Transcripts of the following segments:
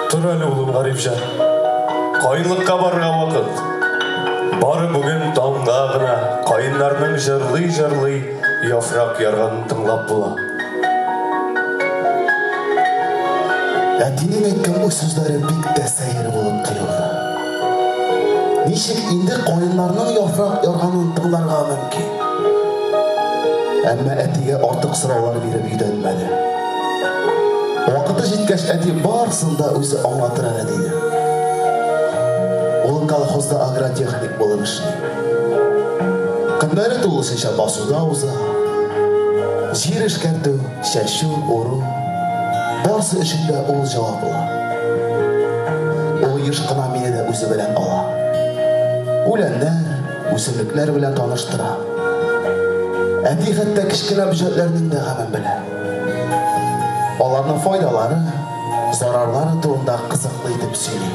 Тор әле, улым Гарифҗан. Каенлыкка барырга вакыт. Бары бүген таңда гына каеннарның җырлый-җырлый яфрак ярганын тыңлап була. Әтинең әйткән бу сүзләре бик тә сәер булып тоелды. Ничек инде каеннарның яфрак ярганын тыңларга мөмкин? Әмма әтигә артык сораулар биреп йөдәтмәде. Вакыты җиткәч, әти барысын да үзе аңлатыр әле, диде. Ул колхозда агротехник булып эшли. Көннәре тулысынча басуда уза. Җир эшкәртү, чәчү, уру, барсы өчен дә ул җаваплы. Ул еш кына мине дә үзе белән ала. Үләннәр, үсемлекләр белән таныштыра. Әти хәтта кечкенә бөҗәкләрнең дә гамен белә. Аларның файдалары, зарарлары турында кызыклы итеп сөйли.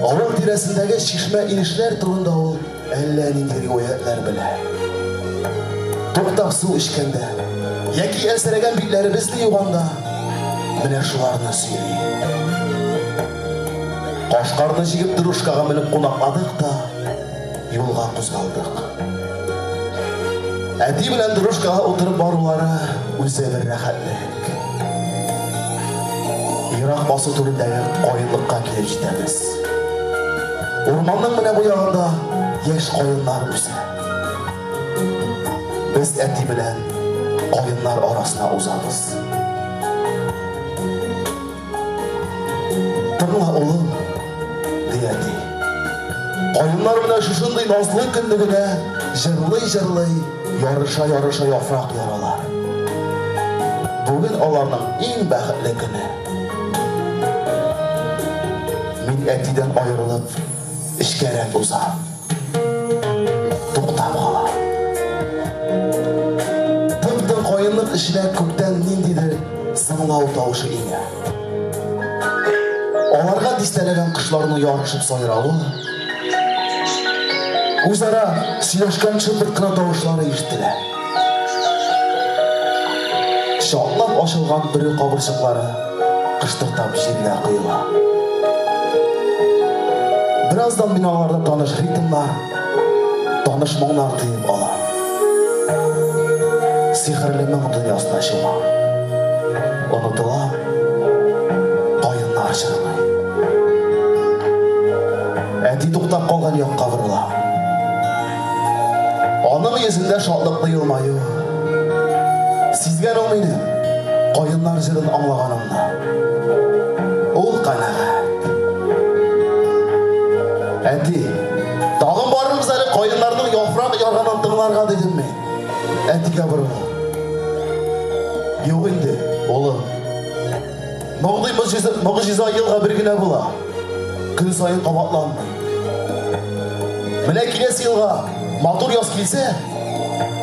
Авыл тирәсендәге чишмә-инешләр турында ул әллә нинди риваятьләр белә. Туктап су эчкәндә яки әлсерәгән битләребезне юганда менә шуларны сөйли. Кашкарны җигеп дружкага менеп кунакладык та, юлга кузгалдык. Әти белән дружкага утырып барулары үзе бер рәхәтлек. Ерак басу түрендәге каенлыкка килеп җитәбез. Урманның менә бу ягында яшь каеннар үсә. Без әти белән каеннар арасына узабыз. Тыңла, улым, ди әти. Каеннар менә шушындый назлы көнне генә җырлый-җырлый, ярыша-ярыша яфрак яралар. Бүген аларның иң бәхетле көне. Мин әтидән аерылып, эчкәрәк узам. Туктап кала. Тып-тын каенлык эченә күктән ниндидер зыңлау тавышы иңә. Аларга дистәләгән кошларның ярышып сайравы, үзара сөйләшкән шыпырт кына тавышлары ишетелә. Чатлап ачылган бөре кабырчыклары кыштырдап җиргә коела. Бераздан мин аларда таныш ритмнар, таныш моңнар тоеп алам. Сихерле моң дөньясына чумам. Онытылам, каеннар җырлый. Әти туктап калган якка борыла. Аның йөзендә шатлыклы елмаю. Сизгән ул мине, каеннар җырын аңлаганымны. Ул канәгать. Әти, тагын барырбыз әле каеннарның яфрак ярганын тыңларга, дидем мин. Әтигә борылып. Юк инде, улым. Мондый могҗиза елга бер генә була. Көн саен кабатланмый. Менә киләсе елга матур яз килсә,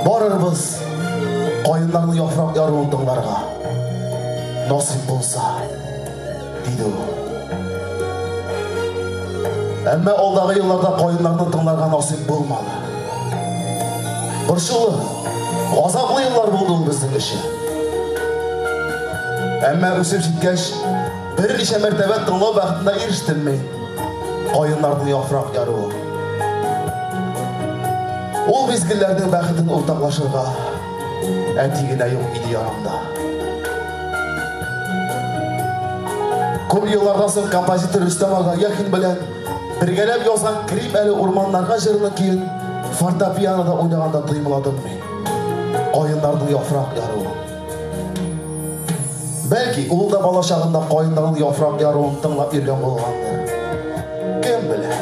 барырбыз каеннарның яфрак яруын тыңларга. Насыйп булса, диде ул. Әмма алдагы елларда каеннарны тыңларга насыйп булмады. Борчулы, газаплы еллар булды ул безнең өчен. Әмма үсеп җиткәч, берничә мәртәбә тыңлау бәхетенә ирештем мин. Каеннарның яфрак яруы. Ул мизгелләрнең бәхетен уртаклашырга әти генә юк иде янымда. Күп еллардан соң композитор Рөстәм ага Яхин белән бергәләп язган Керим әле урманнарга җырының көен фортепианода уйнаганда тоймаладым мин. Каеннарның яфрак яруын. Бәлки, ул да бала чагында каеннарның яфрак яруын тыңлап йөргән булгандыр. Кем белә?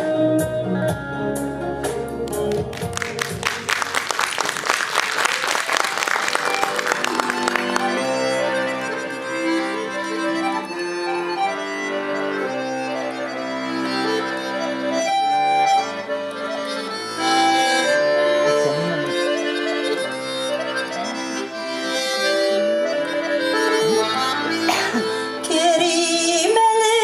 Керим әле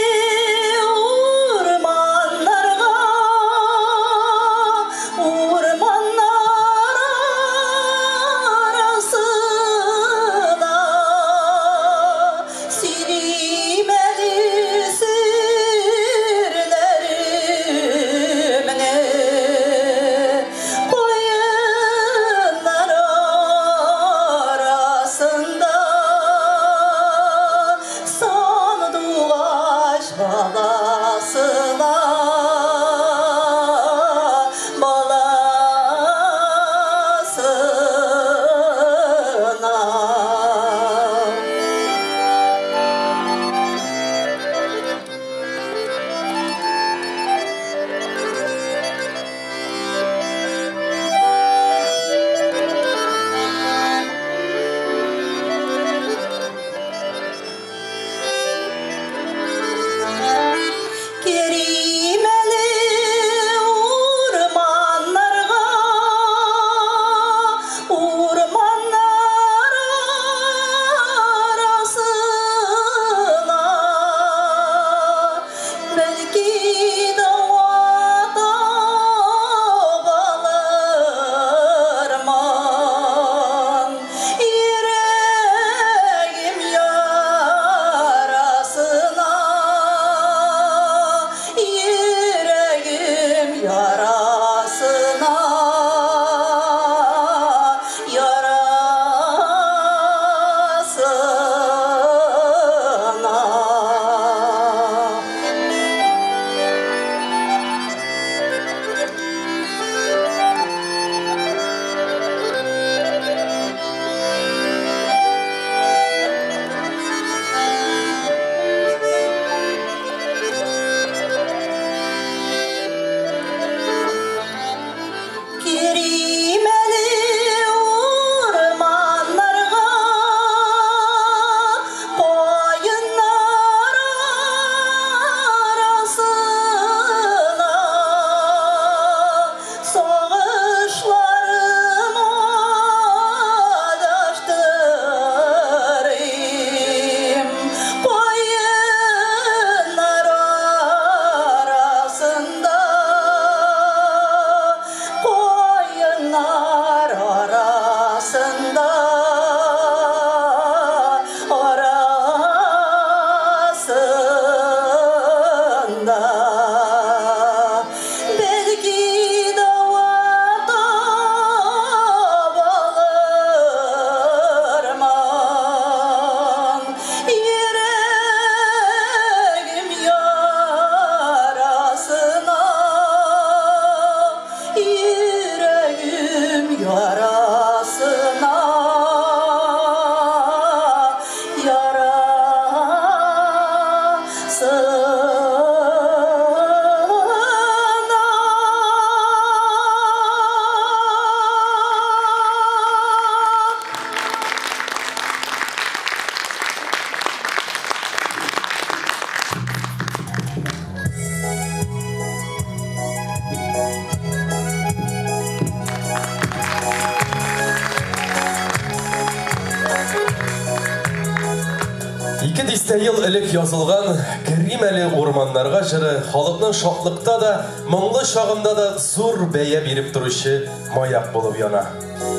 Дистә ел элек язылган Керим әле урманнарга җыры халыкның шатлыкта да, моңлы чагында да зур бәя биреп торучы маяк булып яна.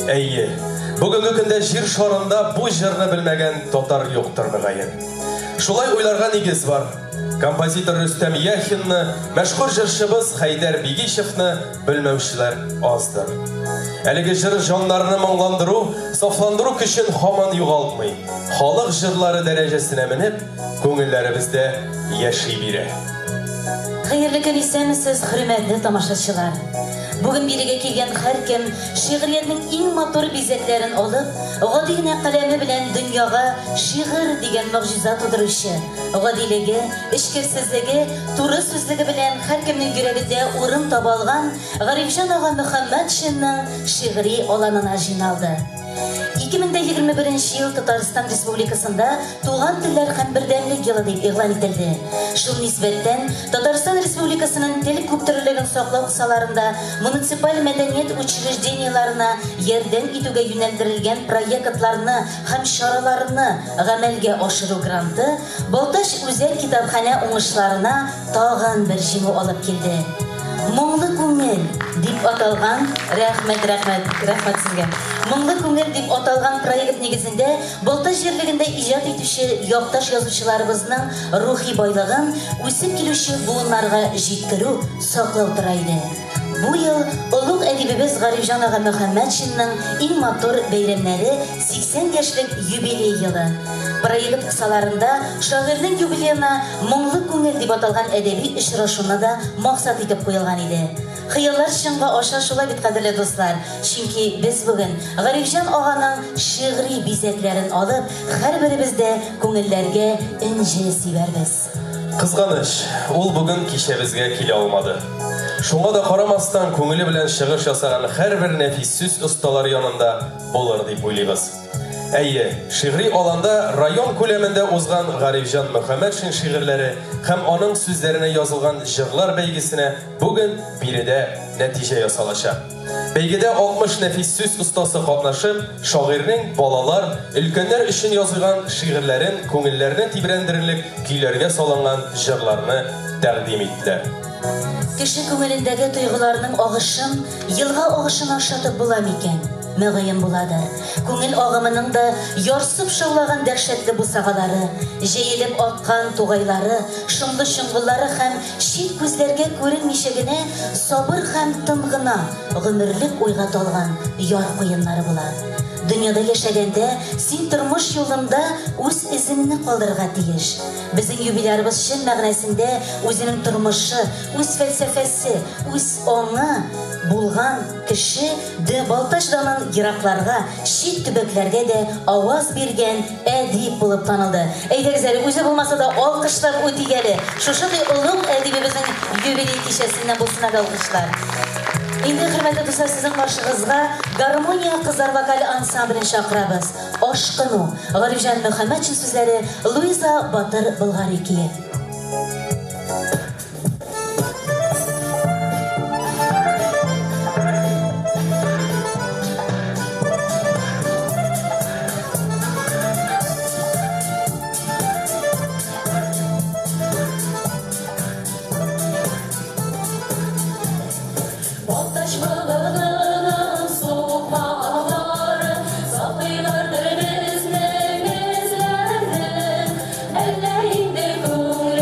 Әйе, бүгенге көндә җир шарында бу җырны белмәгән татар юктыр мөгаен. Шулай уйларга нигез бар. Композитор Рөстәм Яхинны, мәшһүр җырчыбыз Хәйдәр Бигичевны белмәүчеләр аздыр. Әлеге җыр җаннарны моңландыру, сафландыру көчен һаман югалтмый. Халык җырлары дәрәҗәсенә менеп, күңелләребездә яши бирә. Хәерле көн, исәнмесез, хөрмәтле тамашачылар! Бүген бирегә килгән һәркем шигъриятнең иң матур бизәкләрен алып, гади генә каләме белән дөньяга шигырь дигән могҗиза тудыручы, гадилеге, эчкерсезлеге, туры сүзлеге белән һәркемнең йөрәгендә урын таба алган Гарифҗан ага Мөхәммәтшинның шигъри аланына җыйналды. 2021 ел Татарстан Республикасында Туган телләр һәм бердәмлек елы дип игълан ителде. Шул нисбәттән, Татарстан Республикасының тел күптөрлелеген саклау кысаларында муниципаль мәдәният учреждениеләренә ярдәм итүгә юнәлдерелгән проектларны һәм чараларны гамәлгә ашыру гранты Балтач үзәк китапханә уңышларына тагын бер җиңү алып килде. Моңлы күңел дип аталган, рәхмәт, рәхмәт, рәхмәт сезгә. Моңлы күңел дип аталган проект нигезендә Балтач җирлегендә иҗат итүче якташ язучыларыбызның рухи байлыгын үсеп килүче буыннарга җиткерү, саклау тора иде. Бу ел олуг әдибебез Гарифҗан ага Мөхәммәтшинның иң матур бәйрәмнәре 80 яшьлек юбилей елы. Проект кысаларында шагыйрьнең юбилеена Моңлы күңел дип аталган әдәби очрашуны да максат итеп куелган иде. Хыяллар чынга аша шулай бит, кадерле дуслар, чөнки без бүген Гарифҗан аганың шигъри бизәкләрен алып, һәрберебез дә күңелләргә энҗе сибәрбез. Кызганыч, ул бүген кичәбезгә килә алмады. Шуңа да карамастан, күңеле белән чыгыш ясаган һәрбер нәфис сүз осталары янында булыр дип уйлыйбыз. Әйе, шигъри аланда район күләмендә узган Гарифҗан Мөхәммәтшин шигырьләре һәм аның сүзләренә язылган җырлар бәйгесенә бүген биредә нәтиҗә ясалачак. Бәйгедә 60 нәфис сүз остасы катнашып, шагыйрьнең балалар, өлкәннәр өчен язылган шигырьләрен күңелләрне тибрәндерерлек көйләргә салынган җырларны тәкъдим иттеләр. Кеше күңелендәге тойгыларның агышын елга агышына ошатып була микән? Мөгаен буладыр. Күңел агымының да ярсып шаулаган дәһшәтле бусагалары, җәелеп аккан тугайлары, шомлы чоңгыллары һәм чит күзләргә күренмичә генә сабыр һәм тын гына гомерлек уйга талган яр куеннары була. Дөньяда яшәгәндә син тормыш юлында үз эзеңне калдырырга тиеш. Безнең юбилярыбыз чын мәгънәсендә үзенең тормышы, үз фәлсәфәсе, үз аңы булган кеше Д. Балтач данын еракларга, чит төбәкләргә дә аваз биргән әдип булып танылды. Әйдәгез әле, үзе булмаса да алкышлап үтик әле. Шушындый олуг әдибебезнең юбилей кичәсеннән булсын әле алкышлар. Инде, хөрмәтле дуслар, сезнең каршыгызга Гармония кызлар вокаль ансамблен чакырабыз. Ашкыну, Гарифҗан Мөхәммәтшин сүзләре, Луиза Батыр Болгари көе. Балтач болынының сукмаклары Саклыйлардыр безнең эзләрне. Әллә инде күңел.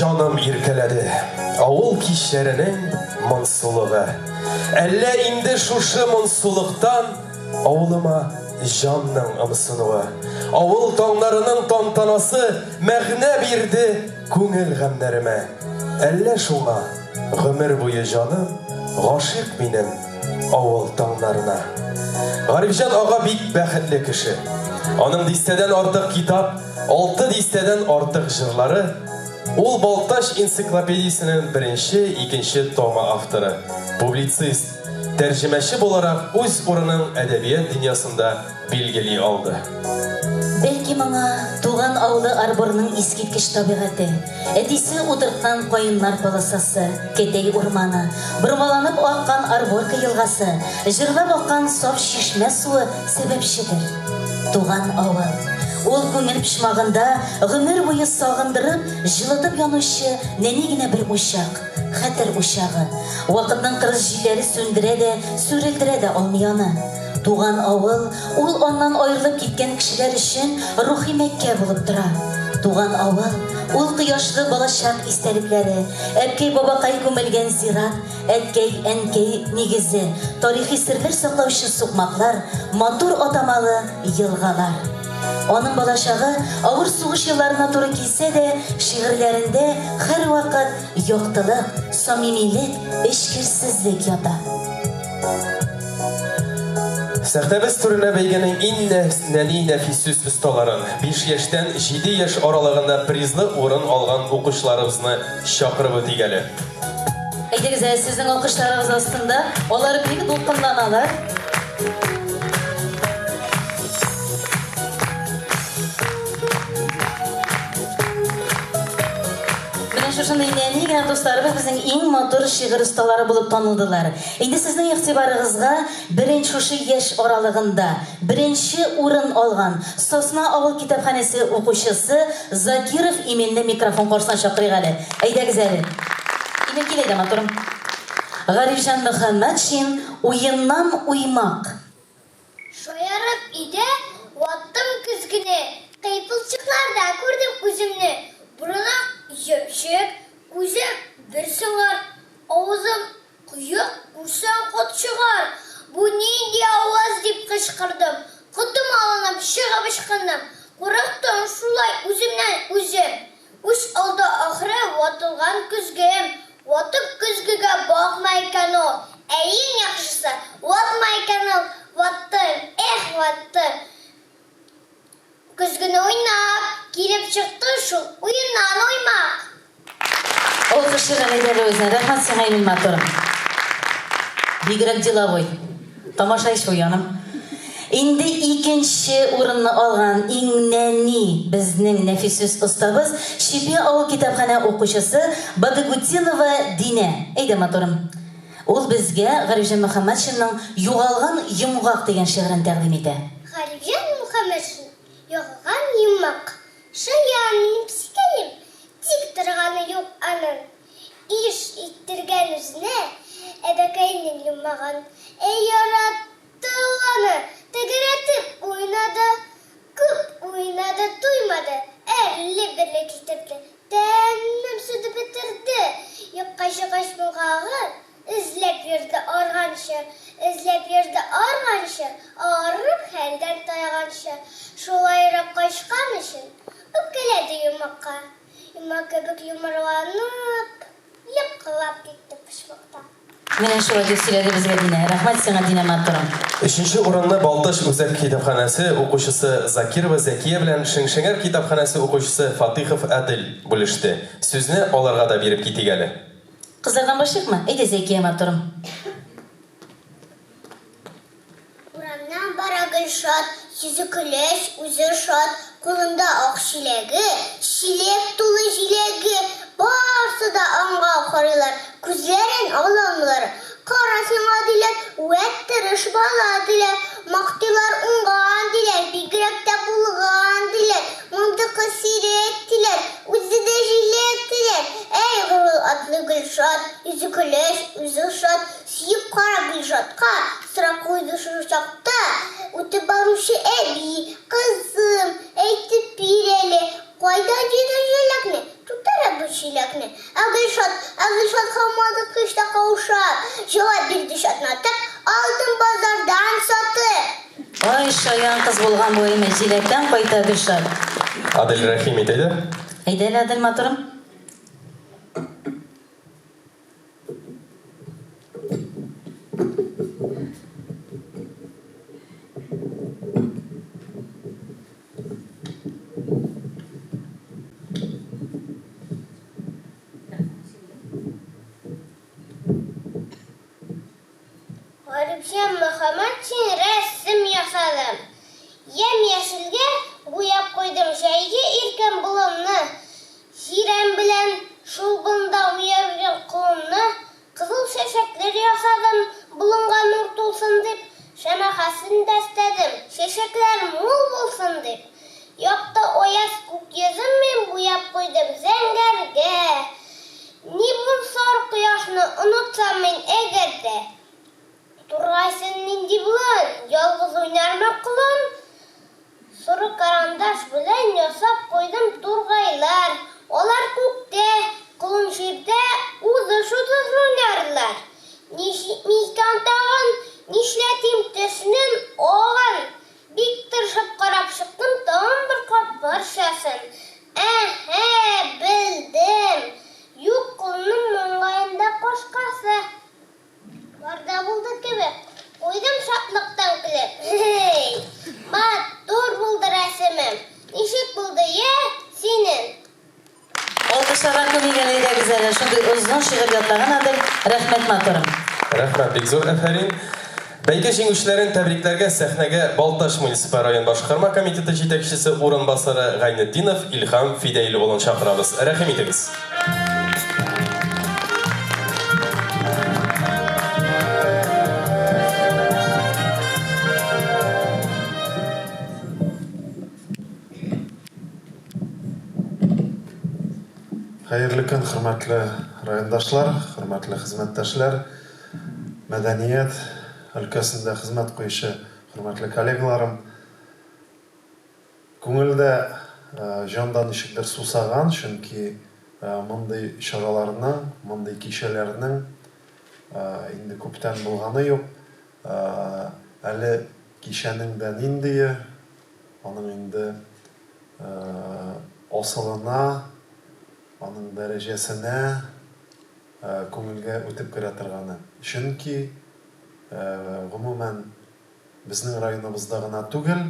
Җаным иркәләде авыл кичләренең монсулыгы. Әллә инде шушы монсулыктан авылыма җанның ымсынуы, авыл таңнарының тантанасы мәгънә бирде күңел гамьнәремә. Әллә шуңа гомер буе җаным гашыйк минем авыл таңнарына. Гарифҗан ага бик бәхетле кеше. Аның дистәдән артык китап, алты дистәдән артык җырлары, ул Балтач энциклопедиясенең беренче, икенче томы авторы, публицист, тәрҗемәче буларак үз урынын әдәбият дөньясында билгели алды. Бәлки моңа туган авылы Арборның искиткеч табигате, әтисе утырткан каеннар полосасы, Кәтәй урманы, бормаланып аккан Арборка елгасы, җырлап аккан саф чишмә суы сәбәпчедер. Туган авыл. Ул күңел почмагында гомер буе сагындырып, җылытып янучы нәни генә бер учак, хәтер учагы. Вакытның кырыс җилләре сүндерә дә, сүрелдерә дә алмый аны. Туган авыл, ул аннан аерылып киткән кешеләр өчен рухи Мәккә булып тора. Туган авыл, ул кояшлы балачак истәлекләре, әбкәй-бабакай күмелгән зират, әткәй-әнкәй нигезе, тарихи серләр саклаучы сукмаклар, матур атамалы елгалар. Аның балачагы авыр сугыш елларына туры килсә дә, шигырьләрендә һәрвакыт яктылык, самимилек, эчкерсезлек ята. Сәхнәбез түренә бәйгенең иң нәни нәфис сүз осталарын, 5 яшьтән 7 яшь аралыгында призлы урын алган укучыларыбызны чакырып үтик әле. Әйдәгез әле, сезнең алкышларыгыз астында алар бик дулкынланалар. Менә шушындый нәни генә дусларыбыз безнең иң матур шигырь осталары булып танылдылар. Инде сезнең игътибарыгызга беренче шушы яшь аралыгында беренче урын алган Сосна авыл китапханәсе укучысы Закиров Имилне микрофон каршысына чакырыйк әле. Әйдәгез әле. Имил, кил әйдә, матурым. Гарифҗан Мөхәммәтшин, Уеннан уймак. Шаярып өйдә ваттым көзгене, Кыйпылчыкларда күрдем үземне. Борыным җепшек, күзем бер сыңар, Авызым кыек, күрсәң кот чыгар. Бу нинди аваз дип кычкырдым, Котым алынып чыгып ычкындым. Курыктым шулай үземнән үзем. Үч алды ахры ватылган көзгем. Ватык көзгегә бакма икән ул. Ә иң яхшысы, ватма икән ул. Ваттым, эх, ваттым. Көзгене уйнап, килеп чыкты шул уеннан уймак. Алкышлыйк әйдәле үзен. Рәхмәт сиңа, Эмиль матурым. Бигрәк деловой. Тамаша ич бу, яным. Инде икенче урынны алган иң нәни безнең нәфис сүз остабыз, Чепья авыл китапханә укучысы Бадыгутдинова Динә. Әйдә, матурым. Ул безгә Гарифҗан Мөхәммәтшинның Югалган йомгак дигән шигырен тәкъдим итә. Гарифҗан Мөхәммәтшин, Югалган йомгак. Шаян минем песикәем, тик торганы юк аның. Иш иттергән үзенә әбекәйнең йоммагын. Әй яратты ул аны, тәгәрәтеп уйнады. Күп уйнады, туймады, әрле-бирле китерде, тәмам сүтеп бетерде. Юкка чыккач йомгагын эзләп йөрде арганчы, эзләп йөрде арганчы, арып хәлдән тайганчы. Шулайрак качкан өчен үпкәләде йомгакка. Йома кебек йомарланып, йоклап китте почмакта. Менә шулай дип сөйләде безгә Динә. Рәхмәт сиңа, Динә матурым. Өченче урынны Балтач үзәк китапханәсе укучысы Закирова Зәкия белән Шеңшеңәр китапханәсе укучысы Фатыйхов Әдел бүлеште. Сүзне аларга да биреп китик әле. Кызлардан башлыйкмы? Әйдә, Зәкия матурым. Урамнан бара Гөлшат, йөзе көләч, үзе шат, кулында ак чиләге, чиләк тулы җиләге. Барсы да аңа карыйлар, күзләрен ала алмыйлар. Кара сиңа, диләр, вәт тырыш бала, диләр. Мактыйлар уңган, диләр, бигрәк тә булган, диләр. Мондыкы сирәк, диләр, үзе дә җиләк, диләр. Әй, горур атлы Гөлшат, йөзе көләч, үзе шат. Сөеп кара Гөлшатка, сорап куйды шул чакта үтеп баручы әби, Кызым, әйтеп бир әле, кайдан җыйдың җиләкне, тутырып бу чиләкне? булган бу әйме, җиләктән кайта Гөлшат. Адель рәхим ит әйдә. Әйдә әле, Адель матурым. Гарифҗан Мөхәммәтшин рәсем ясадым. Ямь-яшелгә буяп куйдым җәйге иркен болынны. Җирән белән шул болында уйнап йөргән колынны. Кызыл чәчәкләр ясадым, болынга нур тулсын дип. Шәмәхәсен дә өстәдем, чәчәкләр мул булсын дип. Якты аяз күк йөзен мин буяп куйдым зәңгәргә. Ни булсар кояшны онытсам мин әгәр дә. Тургай син нинди болан, ялгыз уйнармы колын? Соры карандаш белән ясап куйдым тургайлар. Алар күктә, колын җирдә узыш-узыш уйнарлар. Ни җитми икән тагын, нишләтим төснең агын? Бик тырышып карап чыктым тагын бер кат барчасын. Әһә, белдем! Юк колынның маңгаенда кашкасы. Бар да булды кебек. Куйдым шатлыктан көлеп. Һей! Матур булды рәсемем. Ничек булды, йә, синең? Алкышларга күмик әле, әйдәгез әле. Шундый озын шигырь ятлаган Адель. Рәхмәт, матурым. Рәхмәт бик зур, әфәрин. Бәйге җиңүчеләрен тәбрикләргә сәхнәгә Балтач муниципаль район башкарма комитеты җитәкчесе урынбасары Гайнетдинов Илһам Фидәил улын чакырабыз. Рәхим итегез. Хәерле көн, хөрмәтле райондашлар, хөрмәтле хезмәттәшләр, мәдәният өлкәсендә хезмәт куючы хөрмәтле коллегаларым. Күңел дә, җан да ничектер сусаган, чөнки мондый чараларның, мондый кичәләрнең инде күптән булганы юк. Әле кичәнең дә ниндие, аның инде асылына, аның дәрәҗәсенә күңелгә үтеп керә торганы. Чөнки, гомумән, безнең районыбызда гына түгел,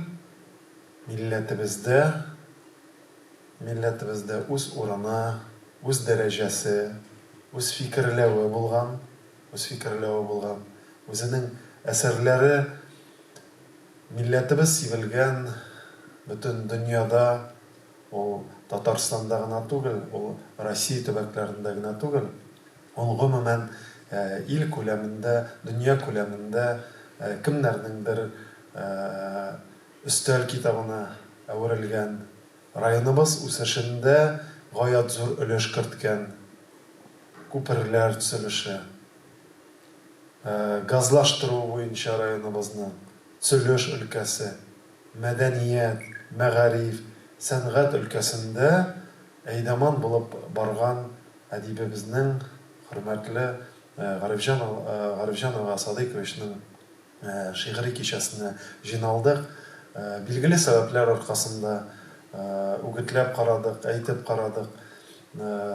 милләтебездә, милләтебездә үз урыны, үз дәрәҗәсе, үз фикерләве булган, үз фикерләве булган, үзенең әсәрләре милләтебез сибелгән бөтен дөньяда, ул Татарстанда гына түгел, ул Россия төбәкләрендә генә түгел, ул гомумән ил күләмендә, дөнья күләмендә кемнәрнеңдер өстәл китабына әверелгән, районыбыз үсешендә гаять зур өлеш керткән күперләр төзелеше, газлаштыру буенча районыбызның төзелеш өлкәсе, мәдәният, мәгариф, сәнгать өлкәсендә әйдаман булып барган әдибебезнең, хөрмәтле Гарифҗан Гарифҗан ага Садыйковичның шигъри кичәсенә җыйналдык. Билгеле сәбәпләр аркасында үгетләп карадык, әйтеп карадык,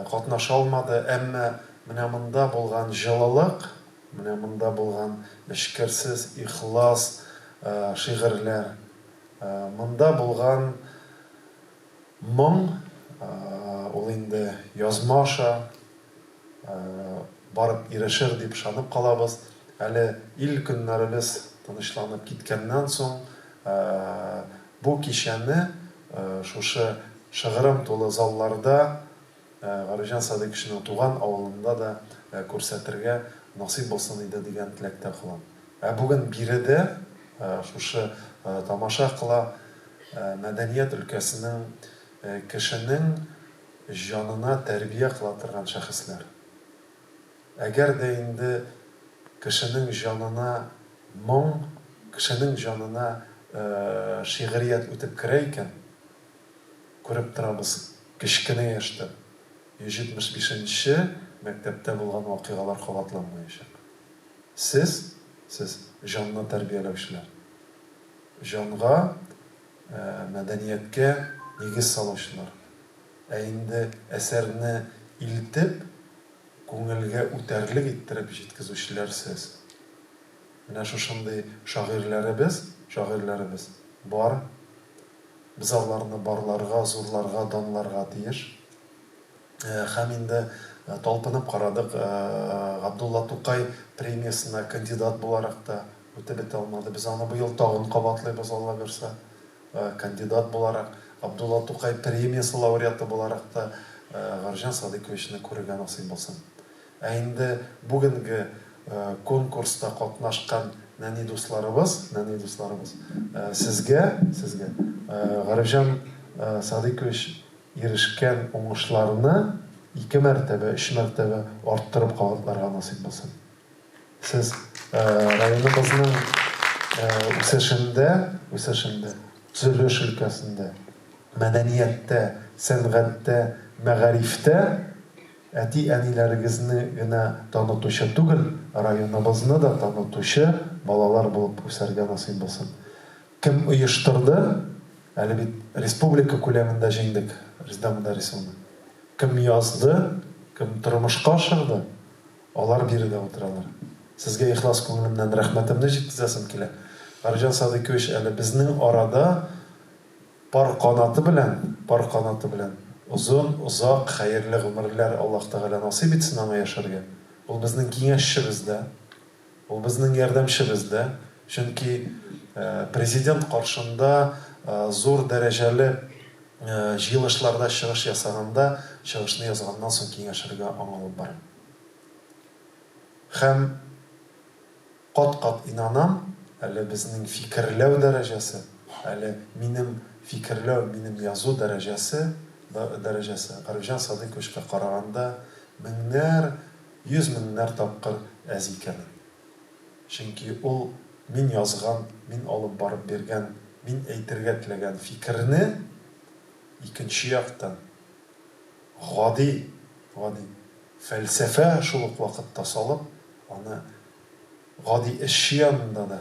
катнаша алмады. Әмма менә монда булган җылылык, менә монда булган эчкерсез, ихлас шигырьләр, монда булган моң, ул инде язма аша, барып ирешер дип ышанып калабыз. Әле ил-көннәребез тынычланып киткәннән соң, бу кичәне шушы шыгрым тулы залларда, Гарифҗан Садыйковичның туган авылында да күрсәтергә насыйп булсын иде дигән теләктә калам. Ә бүген биредә шушы тамаша кыла мәдәният өлкәсенең кешенең җанына тәрбия кыла торган шәхесләр. Әгәр дә инде кешенең җанына моң, кешенең җанына шигърият үтеп керә икән, күреп торабыз, кечкенә яшьтән, 175 нче мәктәптә булган вакыйгалар кабатланмаячак. Сез, сез, җанны тәрбияләүчеләр. Җанга. мәдәнияткә нигез салучылар. Ә инде әсәрне илтеп, күңелгә үтәрлек иттереп җиткезүчеләр сез. Менә шушындый шагыйрьләребез, шагыйрьләребез бар. Без аларны барларга, зурларга, данларга тиеш. Һәм инде талпынып карадык, Габдулла Тукай премиясенә кандидат буларак та үтеп бетә алмады. Без аны быел тагын кабатлыйбыз, Алла бирса. Кандидат буларак, Габдулла Тукай премиясе лауреаты буларак та Гарҗан Садыйковичны күрергә насыйп булсын. Ә инде бүгенге конкурста катнашкан нәни дусларыбыз, нәни дусларыбыз, сезгә, сезгә Гарифҗан Садыйкович ирешкән уңышларны ике мәртәбә, өч мәртәбә арттырып кабатларга насыйп булсын. Сез районыбызның үсешендә, үсешендә, төзелеш өлкәсендә, мәдәнияттә, сәнгатьтә, мәгарифтә әти-әниләрегезне генә танытучы түгел, районыбызны да танытучы балалар булып үсәргә насыйп булсын. Кем оештырды? Әле бит республика күләмендә җиңдек, Резеда Мөдәррисовна. Кем язды, кем тормышка ашырды, алар биредә утыралар. Сезгә ихлас күңелемнән рәхмәтемне җиткезәсем килә. Гарифҗан Садыйкович әле безнең арада Пар канаты белән, пар канаты белән. Озын, озак, хәерле гомерләр Аллаһ Тәгалә насыйп итсен аңа яшәргә. Ул безнең киңәшчебез дә, ул безнең ярдәмчебез дә. Чөнки Президент каршында зур дәрәҗәле җыелышларда чыгыш ясаганда, чыгышны язганнан соң киңәшергә аңа алып барам. Һәм. Кат-кат инанам, әле безнең фикерләү дәрәҗәсе, әле минем фикерләү, минем язу дәрәҗәсе, дәрәҗәсе Гарифҗан Садыйковичка караганда меңнәр, йөз меңнәр тапкыр әз икәнен. Чөнки ул мин язган, мин алып барып биргән, мин әйтергә теләгән фикерне икенче яктан, гади, гади фәлсәфә шул ук вакытта салып, аны гади эшче янында да,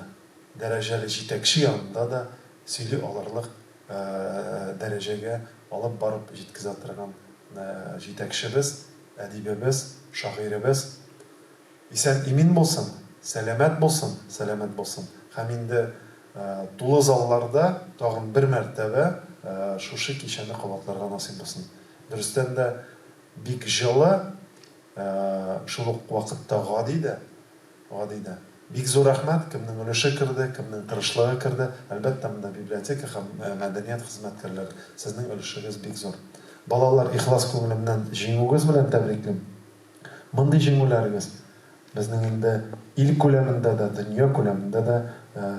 дәрәҗәле җитәкче янында да сөйли алырлык дәрәҗәгә алып барып җиткезә торган җитәкчебез, әдибебез, шагыйребез исән-имин булсын, сәламәт булсын, сәламәт булсын һәм инде тулы залларда тагын бер мәртәбә шушы кичәне кабатларга насыйп булсын. Дөрестән дә, бик җылы, Шул ук вакытта гади дә, гади дә. Бик зур рәхмәт, кемнең өлеше керде, кемнең тырышлыгы керде. Әлбәттә, монда библиотека һәм мәдәният хезмәткәрләре, сезнең өлешегез бик зур. Балалар, ихлас күңелемнән җиңүегез белән тәбриклим. Мондый җиңүләрегез безнең инде ил күләмендә дә, дөнья күләмендә дә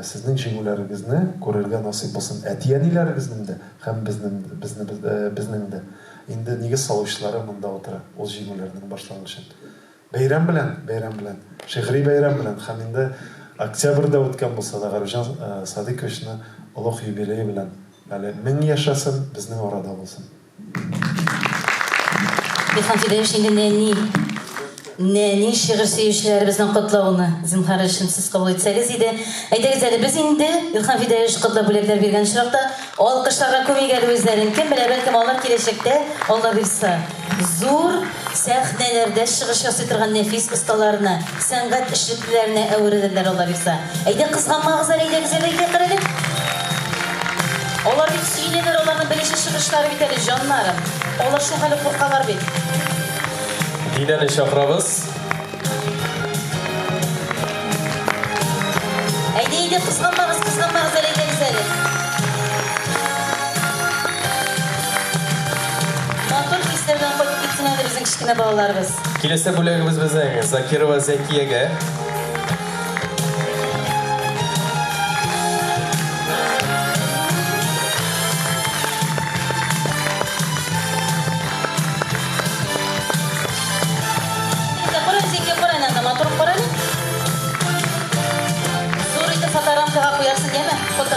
сезнең җиңүләрегезне күрергә насыйп булсын әти-әниләрегезнең дә һәм безнең, безне, безнең дә. Инде нигез салучылары монда утыра, ул җиңүләрнең башлангычын. Бәйрәм белән, бәйрәм белән, шигъри бәйрәм белән һәм инде октябрьдә үткән булса да, Гарифҗан Садыйковичны олуг юбилее белән әле 1000 яшәсен, безнең арада булсын. Илһам Фидаевич, инде нәни, нәни шигырь сөючеләребезнең котлавыны, зинһар өчен, сез кабул итсәгез иде. Әйдәгез әле, без инде, Илһам Фидаевич котлап бүләкләр биргән очракта, алкышларга күмик әле үзләрен. Кем белә, бәлкем алар киләчәктә, Алла бирса, зур сәхнәләрдә чыгыш ясый торган нәфис осталарына, сәнгать эшлеклеләренә әверелерләр, Алла бирса. Әйдә, кызганмагыз әле, әйдәгез әле, әйдә, керәлек. Алар бит сөенәләр, аларның беренче чыгышлары бит әле, җаннарым. Алар шул хәле куркалар бит. Динәне чакырабыз. Әйдә, әйдә, кызганмагыз, кызганмагыз әле, әйдәгез әле. Матур хисләр белән кайтып китсен әле безнең кечкенә балаларыбыз. Киләсе бүләгебез безнең Закирова Зәкиягә.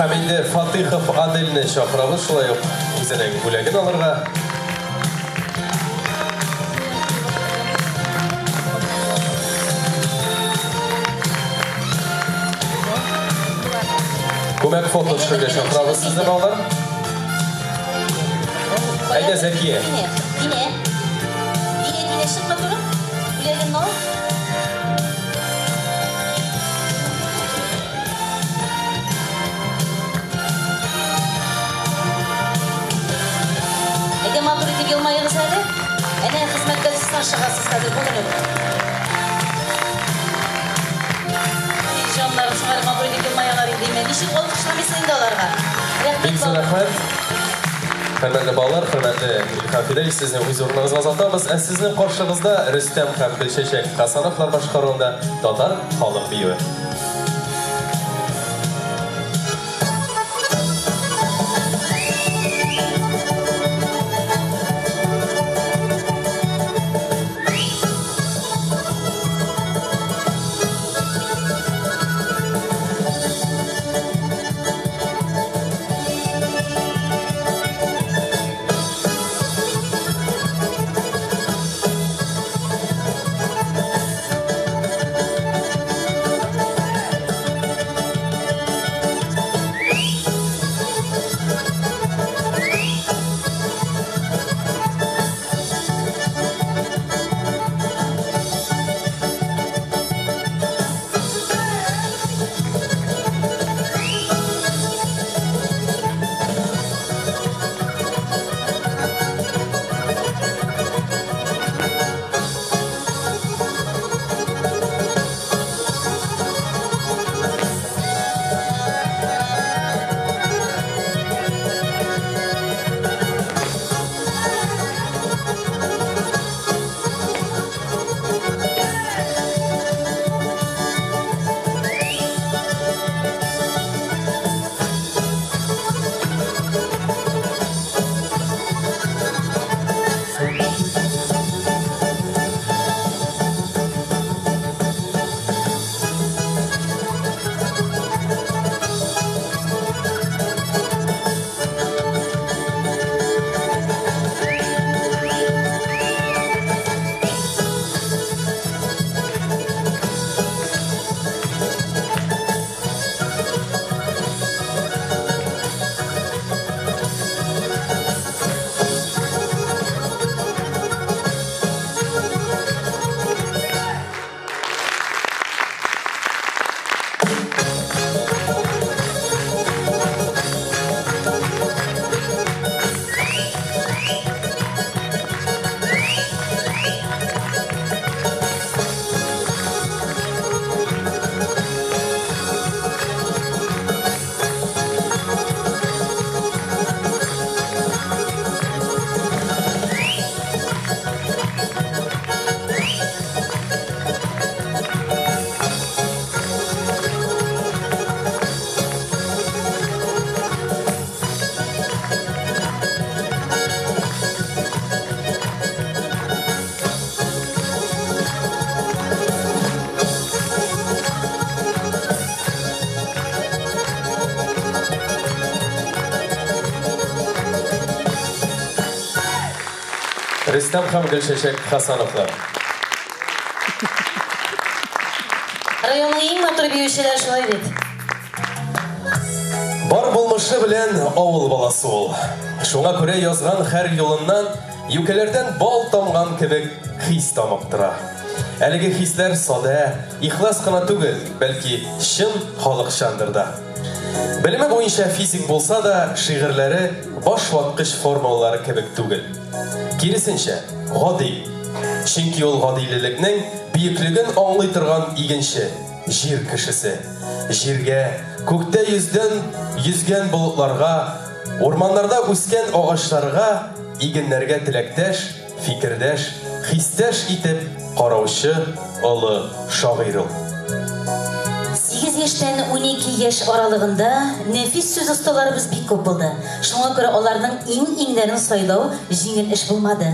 Һәм инде Фатыйхов Аделне чакырабыз шулай ук үзенең бүләген алырга. Күмәк фото төшерергә чакырабыз сезне, балалар. Әйдә, Зәкия. Динә, Динә. Динә, Динә, чык матурым. Бүләгеңне ал. Әйдә, матур итеп елмаегыз әле. Әнә хезмәт газетасына чыгасыз хәзер бүген үк. Җаннарым шуңа матур итеп елмаялар инде. Ничек алкышламыйсың инде аларга? Рәхмәт. Бик зур рәхмәт. Хөрмәтле балалар, хөрмәтле Илһам Фидель, сезне үз урыныгызга озатабыз. Ә сезнең каршыгызда Рөстәм һәм Гөлчәчәк Хасановлар башкаруында татар халык биюе. Рөстәм һәм Гөлчәчәк Хасановлар. Районның иң матур биючеләр шулай бит. Бар булмышы белән авыл баласы ул. Шуңа күрә язган һәр юлыннан юкәләрдән бал тамган кебек хис тамып тора. Әлеге хисләр садә, ихлас кына түгел, бәлки чын халыкчандыр да. Белеме буенча физик булса да, шигырьләре баш ваткыч формулалар кебек түгел. Киресенчә, гади. Чөнки ул гадилелекнең бөеклеген аңлый торган игенче, җир кешесе. Җиргә, күктә йөздән йөзгән болытларга, урманнарда үскән агачларга, игеннәргә теләктәш, фикердәш, хистәш итеп караучы олы шагыйрь ул. 8 яшьтән 12 яшь аралыгында нәфис сүз осталарыбыз бик күп булды. Шуңа күрә аларның иң-иңнәрен сайлау җиңел эш булмады.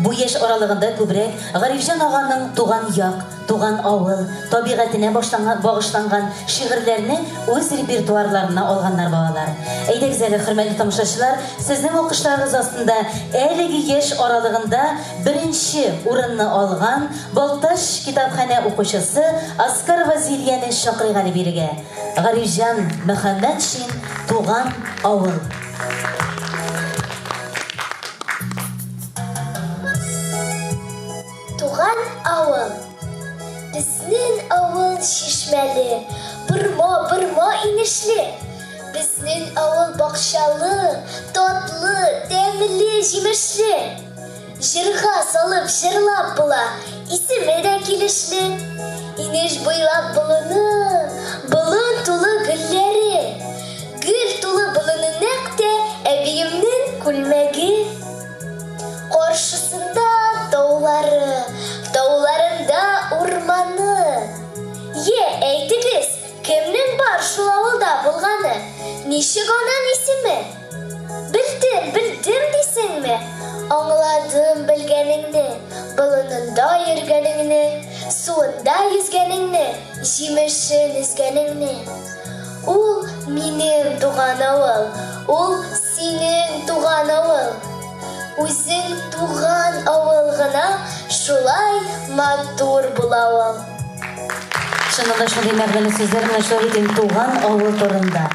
Бу яшь аралыгында күбрәк Гарифҗан аганың туган як, туган авыл, табигатенә башланган, багышланган шигырьләрне үз репертуарларына алганнар балалар. Әйдәгез әле, хөрмәтле тамашачылар, сезнең алкышларыгыз астында әлеге яшь аралыгында беренче урынны алган Балтач китапханә укучысы Аскарова Зилияне чакырыйк әле бирегә. Гарифҗан Мөхәммәтшин, Туган авыл. Тәмле җимешле. Җырга салып җырлап була, исеме дә килешле. Инеш буйлап болыны, болын тулы гөлләре. Гөл тулы болыны нәкъ тә әбиемнең күлмәге. Каршысында таулары, тауларында урманы. Йә, әйтегез, кемнең бар шул авылда булганы? Ничек аның исеме? Белдем, белдем дисеңме? Аңладым белгәнеңне, болынында йөргәнеңне, суында йөзгәнеңне, җимешен өзгәнеңне. Ул минем туган авыл, ул синең туган авыл. Үзең туган авыл гына шулай матур була ул. Чыннан да шундый мәгънәле сүзләр менә шулай бит инде туган авыл турында.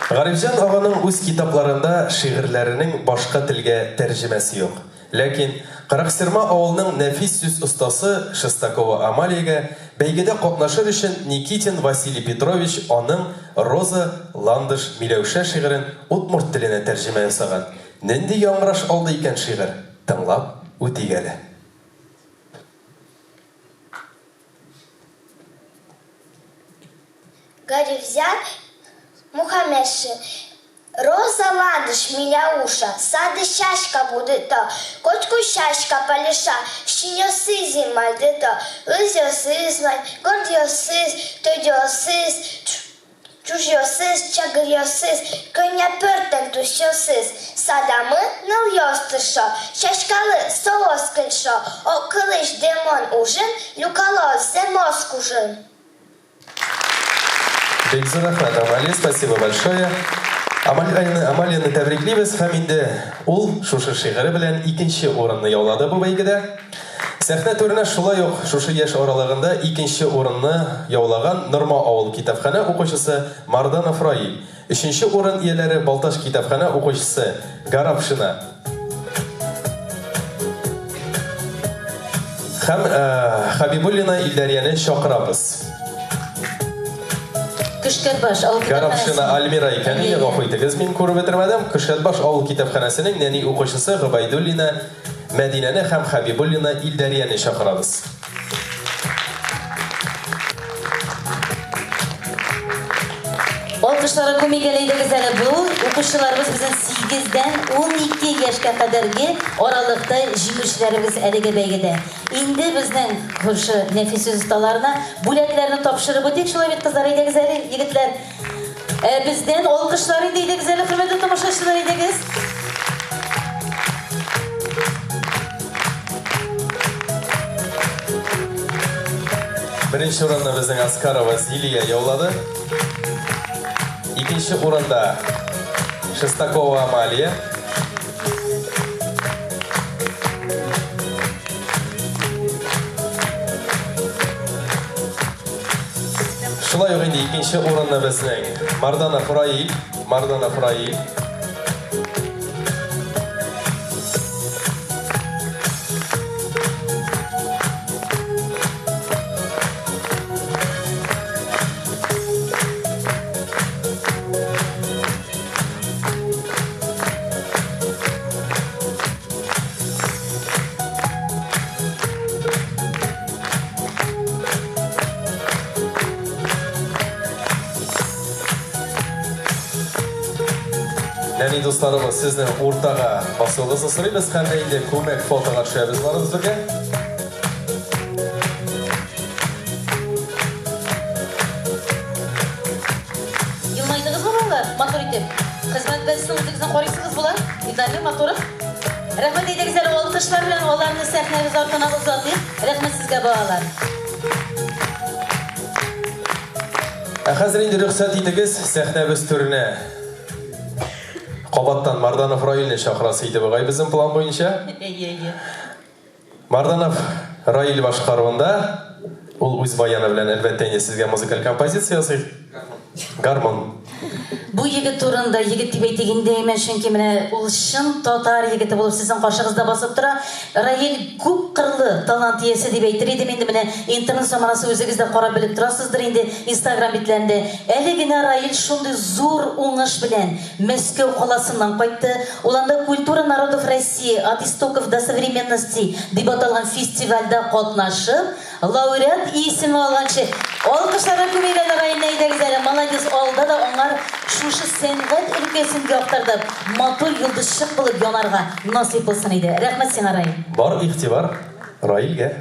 Гарифҗан аганың үз китапларында шигырьләренең башка телгә тәрҗемәсе юк. Ләкин Караксырма авылының нәфис сүз остасы Шестакова Амалиягә бәйгедә катнашыр өчен Никитин Василий Петрович аның Роза, ландыш, миләүшә шигырен удмурт теленә тәрҗемә ясаган. Нинди яңгыраш алды икән шигырь? Тыңлап үтик әле. Гарифзян Мухаммедшин. Роза ландыш миляуша, сады чашка будыто, котку чашка палиша, шиньосыз мальдыто, ызьосыз май, гордьосыз, тойдьосыз, чужьосыз, чагырьосыз, коня пӧртен тусьосыз, садамы ныльостышо, чашкалы соос кыльшо, о кылыч демон ужын, люкало земос кужын. Бик зур рәхмәт, Амалия, спасибо большое. Амалияны, Амалияны тәбриклибез һәм инде ул шушы шигыре белән икенче урынны яулады бу бәйгедә. Сәхнә түренә шулай ук шушы яшь аралыгында икенче урынны яулаган Норма авыл китапханә укучысы Марданов Раил. Өченче урын ияләре Балтач китапханә укучысы Гарапшина. Һәм Хабибуллина Илдарияне чакырабыз. Көшкәтбаш авыл Гарапшина китапханәсе. Альмира икән, инде гафу итегез, мин күреп бетермәдем. Көшкәтбаш авыл китапханәсенең нәни укучысы Гобәйдуллина Мәдинәне һәм Хабибуллина Илдарияне чакырабыз. Алкышлары күмик әле әйдәгез әле бу укучыларыбыз безнең 8-дән 12 яшькә кадәрге аралыкта җиңүчеләребез әлеге бәйгедә. Инде безнең шушы нәфис сүз осталарына бүләкләрне тапшырып үтик. Шулай бит, кызлар, әйдәгез әле, егетләр. Бездән алкышлар инде әйдәгез әле, хөрмәтле тамашачылар, әйдәгез. Беренче урынны безнең Аскарова Зилия яулады. Икенче урында Шестакова Амалия. Шулай ук инде икенче урынны безнең Марданов Раил, Марданов Раил. Нәни дусларыбыз, сезнең уртага басуыгызны сорыйбыз һәм дә инде күмәк фотога төшәбез барыбыз бергә. Елмайдыгызмы, балалар? Матур итеп. Хезмәт бәзесен үзегезнең карыйсыгыз була. Виталий Матуров. Рәхмәт әйдәгез әле алкышлар белән аларны сәхнәбез артына озатыйк. Рәхмәт сезгә, балалар. Ә хәзер инде рөхсәт итегез сәхнәбез түренә. Кабаттан Марданов Раилне чакырасы иде бугай безнең план буенча. Әйе, әйе. Марданов Раил башкаруында ул үз баяны белән әлбәттә инде сезгә музыкаль композиция ясый. Гармон. Бу егет турында егет дип әйтик инде, әйме, чөнки менә ул чын татар егете булып сезнең каршыгызда басып тора. Раил күп кырлы талант иясе дип әйтер идем инде, менә интернет заманасы үзегез дә карап белеп торасыздыр инде Инстаграм битләрендә. Әле генә Раил шундый зур уңыш белән Мәскәү каласыннан кайтты. Ул анда Культура народов России, от истоков до современности дип аталган фестивальдә катнашып, Лауреат исеме алганчы, алкышларга күмик әле Раилне, әйдәгез әле, молодец, алда да аңар шушы сәнгать өлкәсен яктыртып, матур йолдызчык булып янарга насыйп булсын иде. Рәхмәт сиңа, Раил. Бар игътибар Раилгә.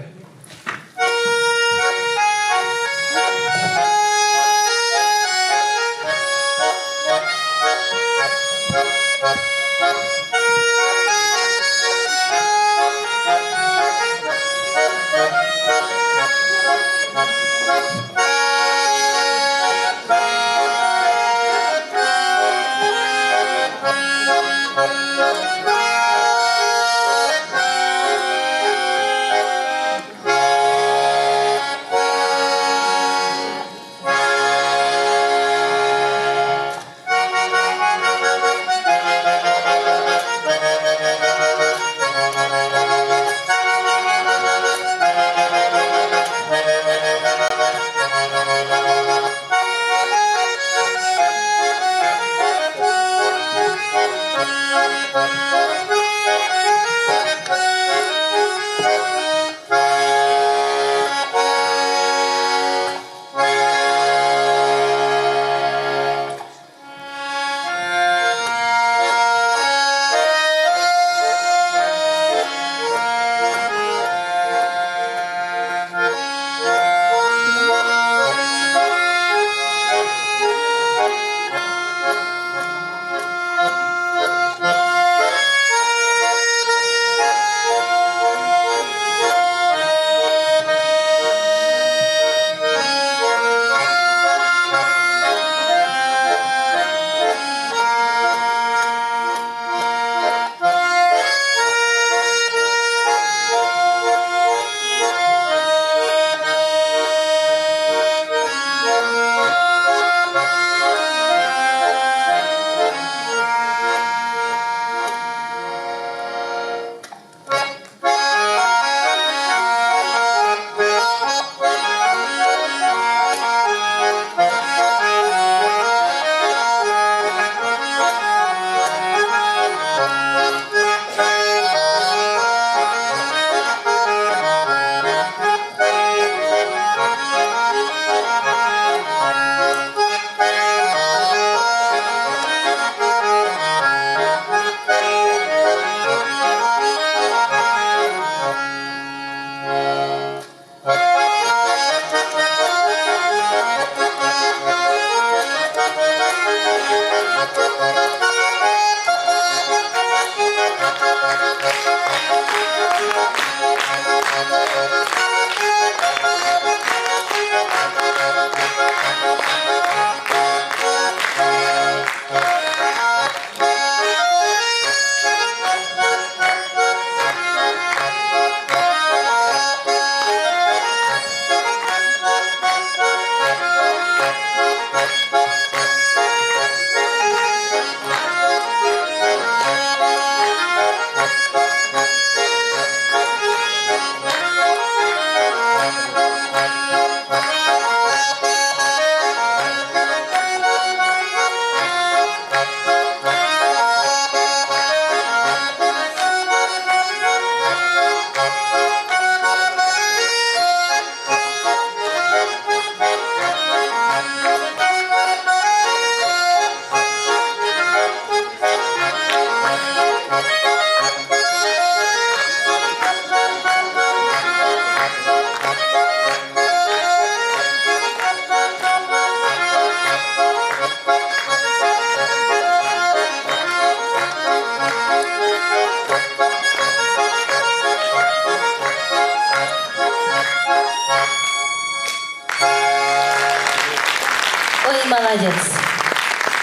Ой, молодец.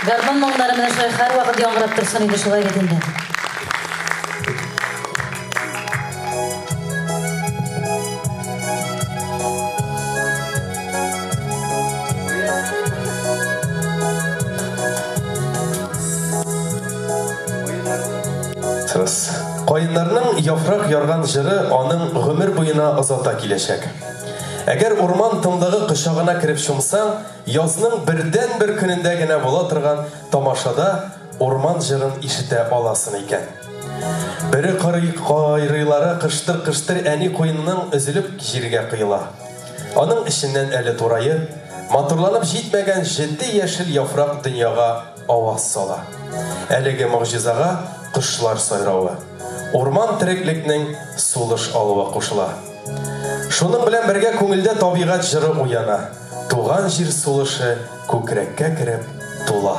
Гармун моңнары менә шулай һәрвакыт яңгырап торсын иде шулай бит инде. Сез. Каеннарның яфрак ярган җыры аның гомер буена озата киләчәк. Әгәр урман тынлыгы кочагына кереп чумсаң, язның бердәнбер көнендә генә була торган тамашада урман җырын ишетә аласың икән. Бөре кырый кайрыйлары кыштыр-кыштыр әни куенының өзелеп җиргә коела. Аның эченнән әле тураеп, матурланып җитмәгән җете яшел яфрак дөньяга аваз сала. Әлеге могҗизага кошлар сайравы, урман тереклекнең сулыш алуы кушыла. Шуның белән бергә күңелдә табигать җыры уяна, туган җир сулышы күкрәккә кереп тула.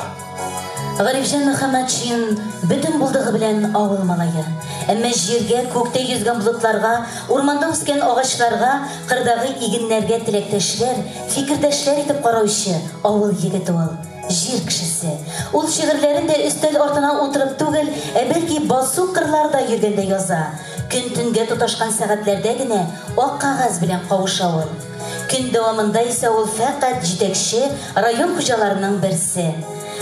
Гарифҗан Мөхәммәтшин бөтен булдыгы белән авыл малае. Әмма җиргә, күктә йөзгән болытларга, урманда үскән агачларга, кырдагы игеннәргә теләктәшләр, фикердәшләр итеп караучы авыл егете ул. Җир кешесе. Ул шигырьләрен дә өстәл артына утырып түгел, ә бәлки басу-кырларда йөргәндә яза. Көн төнгә тоташкан сәгатьләрдә генә ак кәгазь белән кавыша ул. Көн дәвамында исә ул фәкать җитәкче, район хуҗаларының берсе.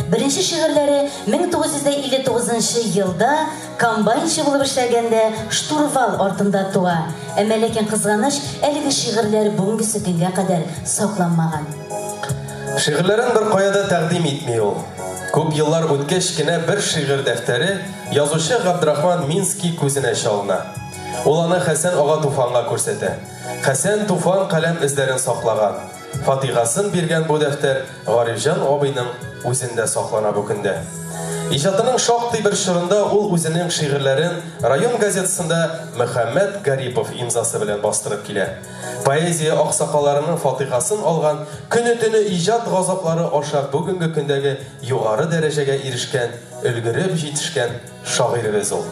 Беренче шигырьләре 1959 нчы елда комбайнчы булып эшләгәндә штурвал артында туа. Әмма ләкин, кызганыч, әлеге шигырьләр бүгенгесе көнгә кадәр сакланмаган. Шигырьләрен беркая да тәкъдим итми ул. Күп еллар үткәч кенә бер шигырь дәфтәре язучы Габдрахман Минский күзенә чалына. Ул аны Хәсән ага Туфанга күрсәтә. Хәсән Туфан каләм эзләрен саклаган, фатихасын биргән бу дәфтәр Гарифҗан абыйның үзендә саклана бу көндә. Иҗатының шактый бер чорында ул үзенең шигырьләрен район газетасында Мөхәммәт Гарипов имзасы белән бастырып килә. Поэзия аксакалларының фатихасын алган, көне-төне иҗат газаплары аша бүгенге көндәге югары дәрәҗәгә ирешкән, өлгереп җитешкән шагыйребез ул.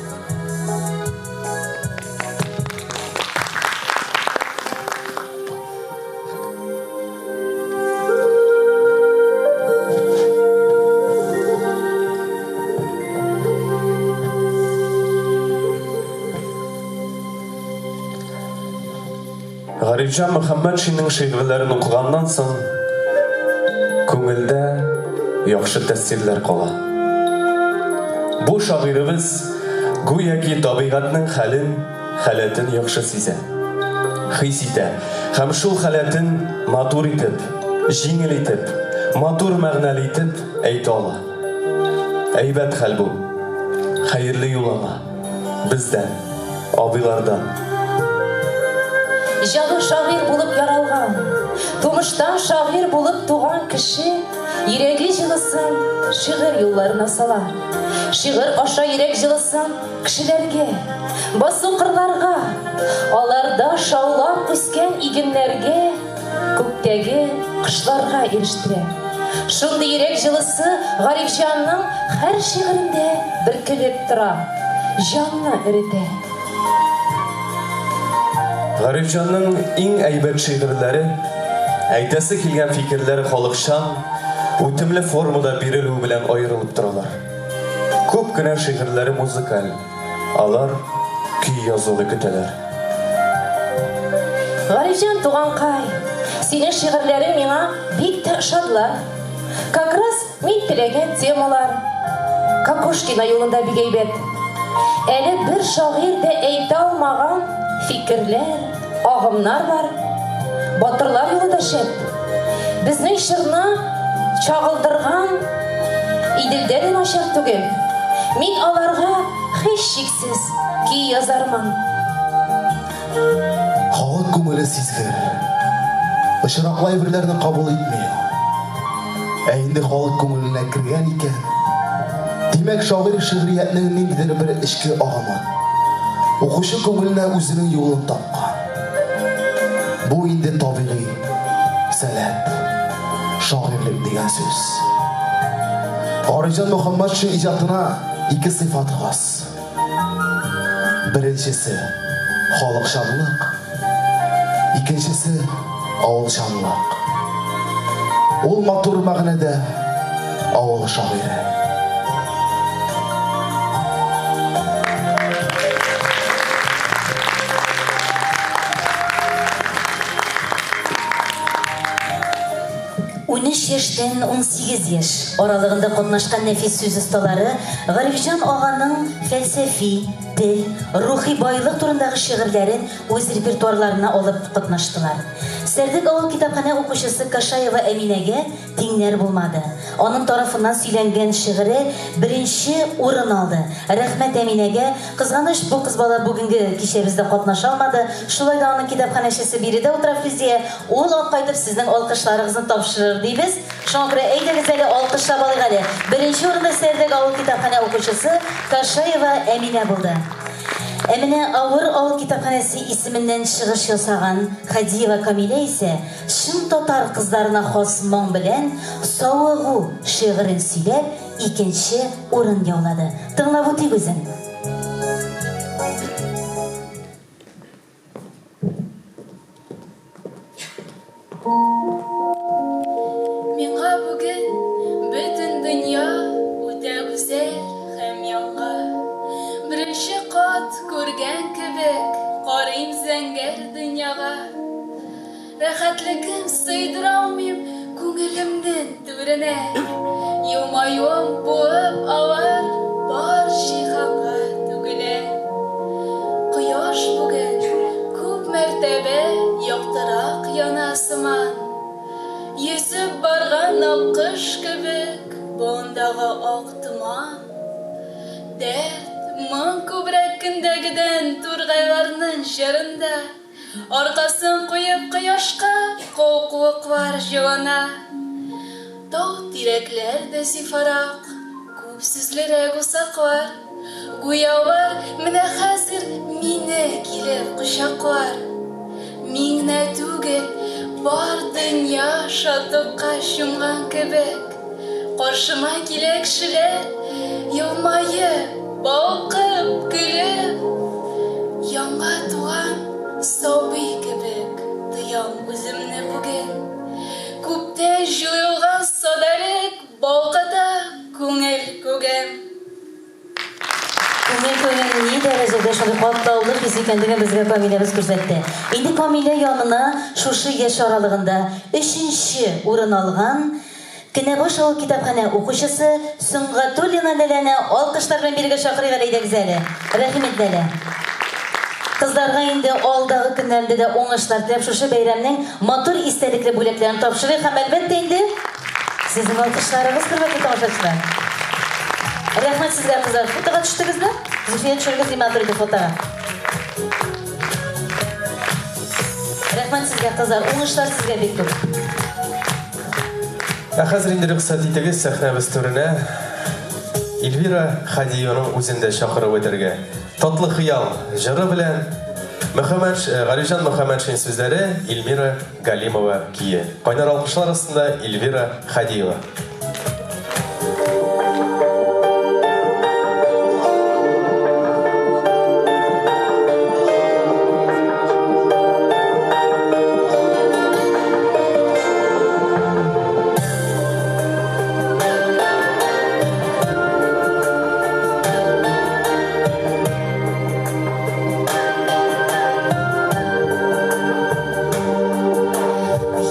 Гарифҗан Мөхәммәтшинның шигырьләрен укыганнан соң, күңелдә яхшы тәэсирләр кала. Бу шагыйребез гүяки табигатьнең хәлен, халәтен яхшы сизә, хис итә һәм шул халәтен матур итеп, җиңел итеп, матур мәгънәле итеп әйтә ала. Әйбәт хәл бу. Хәерле юл аңа. Бездән, абыйлардан. Җаны шагыйрь булып яралган, тумыштан шагыйрь булып туган кеше йөрәге җылысын шигырь юлларына сала. Шигырь аша йөрәк җылысын кешеләргә, басу-кырларга, аларда шаулап үскән игеннәргә, күктәге кошларга ирештерә. Шундый йөрәк җылысы Гарифҗанның һәр шигырендә бөркелеп тора, җанны эретә. Гарифҗанның иң әйбәт шигырьләре, әйтәсе килгән фикерләре халыкчан, үтемле формада бирелүе белән аерылып торалар. Күп кенә шигырьләре музыкаль. Алар көй язуны көтәләр. Гарифҗан туганкай, синең шигырьләрең миңа бик тә ошадылар. Как раз мин теләгән темалар. Кокушкино юлында бик әйбәт. Әле бер шагыйрь дә әйтә алмаган фикерләр, агымнар бар. Батырлар юлы да шәп. Безнең чорны чагылдырган Иделдә дә начар түгел. Мин аларга һичшиксез көй язармын. Халык күңеле сизгер. Очраклы әйберләрне кабул итми. Ә инде халык күңеленә кергән икән, димәк, шагыйрь шигъриятнең ниндидер бер эчке агымын, укучы күңеленә үзенең юлын тапкан. Бу инде табигый сәләт, шагыйрьлек дигән сүз. Гарифҗан Мөхәммәтшин иҗатына ике сыйфат хас. Беренчесе, халыкчанлык, икенчесе, авылчанлык. Ул матур мәгънәдә авыл шагыйре. Унөч яшьтән 18 яшь аралыгында катнашкан нәфис сүз осталары Гарифҗан аганың фәлсәфи, тел, рухи байлык турындагы шигырьләрен үз репертуарларына алып катнаштылар. Сәрдек авыл китапханә укучысы Кашаева Әминәгә тиңнәр булмады. Аның тарафыннан сөйләнгән шигыре беренче урын алды. Рәхмәт Әминәгә. Кызганыч, бу кыз бала бүгенге кичәбездә катнаша алмады. Шулай да аның китапханәчесе биредә утыра Флүзия. Ул ак кайтып сезнең алкышларыгызны тапшырыр дибез. Шуңа күрә әйдәгез әле алкышлап алыйк әле. Беренче урында Сәрдек авыл китапханә укучысы Кашаева Әминә булды. Ә менә Авыр авыл китапханәсе исеменнән чыгыш ясаган Хадиева Камилә исә чын татар кызларына хас моң белән Савыгу шигырен сөйләп, икенче урын яулады. Тыңлап үтик үзен. Миңа бүген бөтен дөнья үтә гүзәл һәм яңа. Беренче кат күргән кебек карыйм зәңгәр дөньяга. Рәхәтлегем сыйдыра алмыйм күңелемнең түренә. Елмаюым буып алар бар җиһанга түгелә. Кояш бүген күп мәртәбә яктырак яна сыман. Йөзеп барган аккош кебек болындагы ак томан. Дәрт, моң күбрәк көндәгедән тургайларның җырында. Аркасын куеп кояшка калкулыклар җылына. Тау-тирәкләр дә зифарак, күп сүзлерәк усаклар. Гүя алар менә хәзер мине килеп кочаклар. Мин генә түгел, бар дөнья шатлыкка чумган кебек. Каршыма килә кешеләр, елмаеп, балкып, көлеп. Яңа туган сабый кебек тоям үземне бүген. Күптән җуелган садәлек балкыта күңел күген. Күңел күген ни дәрәҗәдә шундый катлаулы хис икәнлеген безгә Камиләбез күрсәтте. Инде Камилә янына шушы яшь аралыгында өченче урын алган Кенәбаш авыл китапханә укучысы Сөнгатуллина Ләләне алкышлар белән бирегә чакырыйк әле, әйдәгез әле. Рәхим ит, Ләлә. Кызларга инде алдагы көннәрендә дә уңышлар теләп, шушы бәйрәмнең матур истәлекле бүләкләрен тапшырыйк һәм, әлбәттә инде, сезнең алкышларыгыз, хөрмәтле тамашачылар. Рәхмәт сезгә, кызлар. Фотога төштегезме? Зөлфия, төшерегез матур итеп фотога. Рәхмәт сезгә, кызлар. Уңышлар сезгә бик күп. Ә хәзер инде рөхсәт итегез сәхнәбез түренә Эльвира Хадиеваның үзен дә чакырып үтәргә. Татлы хыял җыры белән Мөхәммәт э, Галиҗан Мөхәммәтшин сүзләре, Эльмира Галимова кие. Кайнар алкышлар астында Эльвира Хадиева.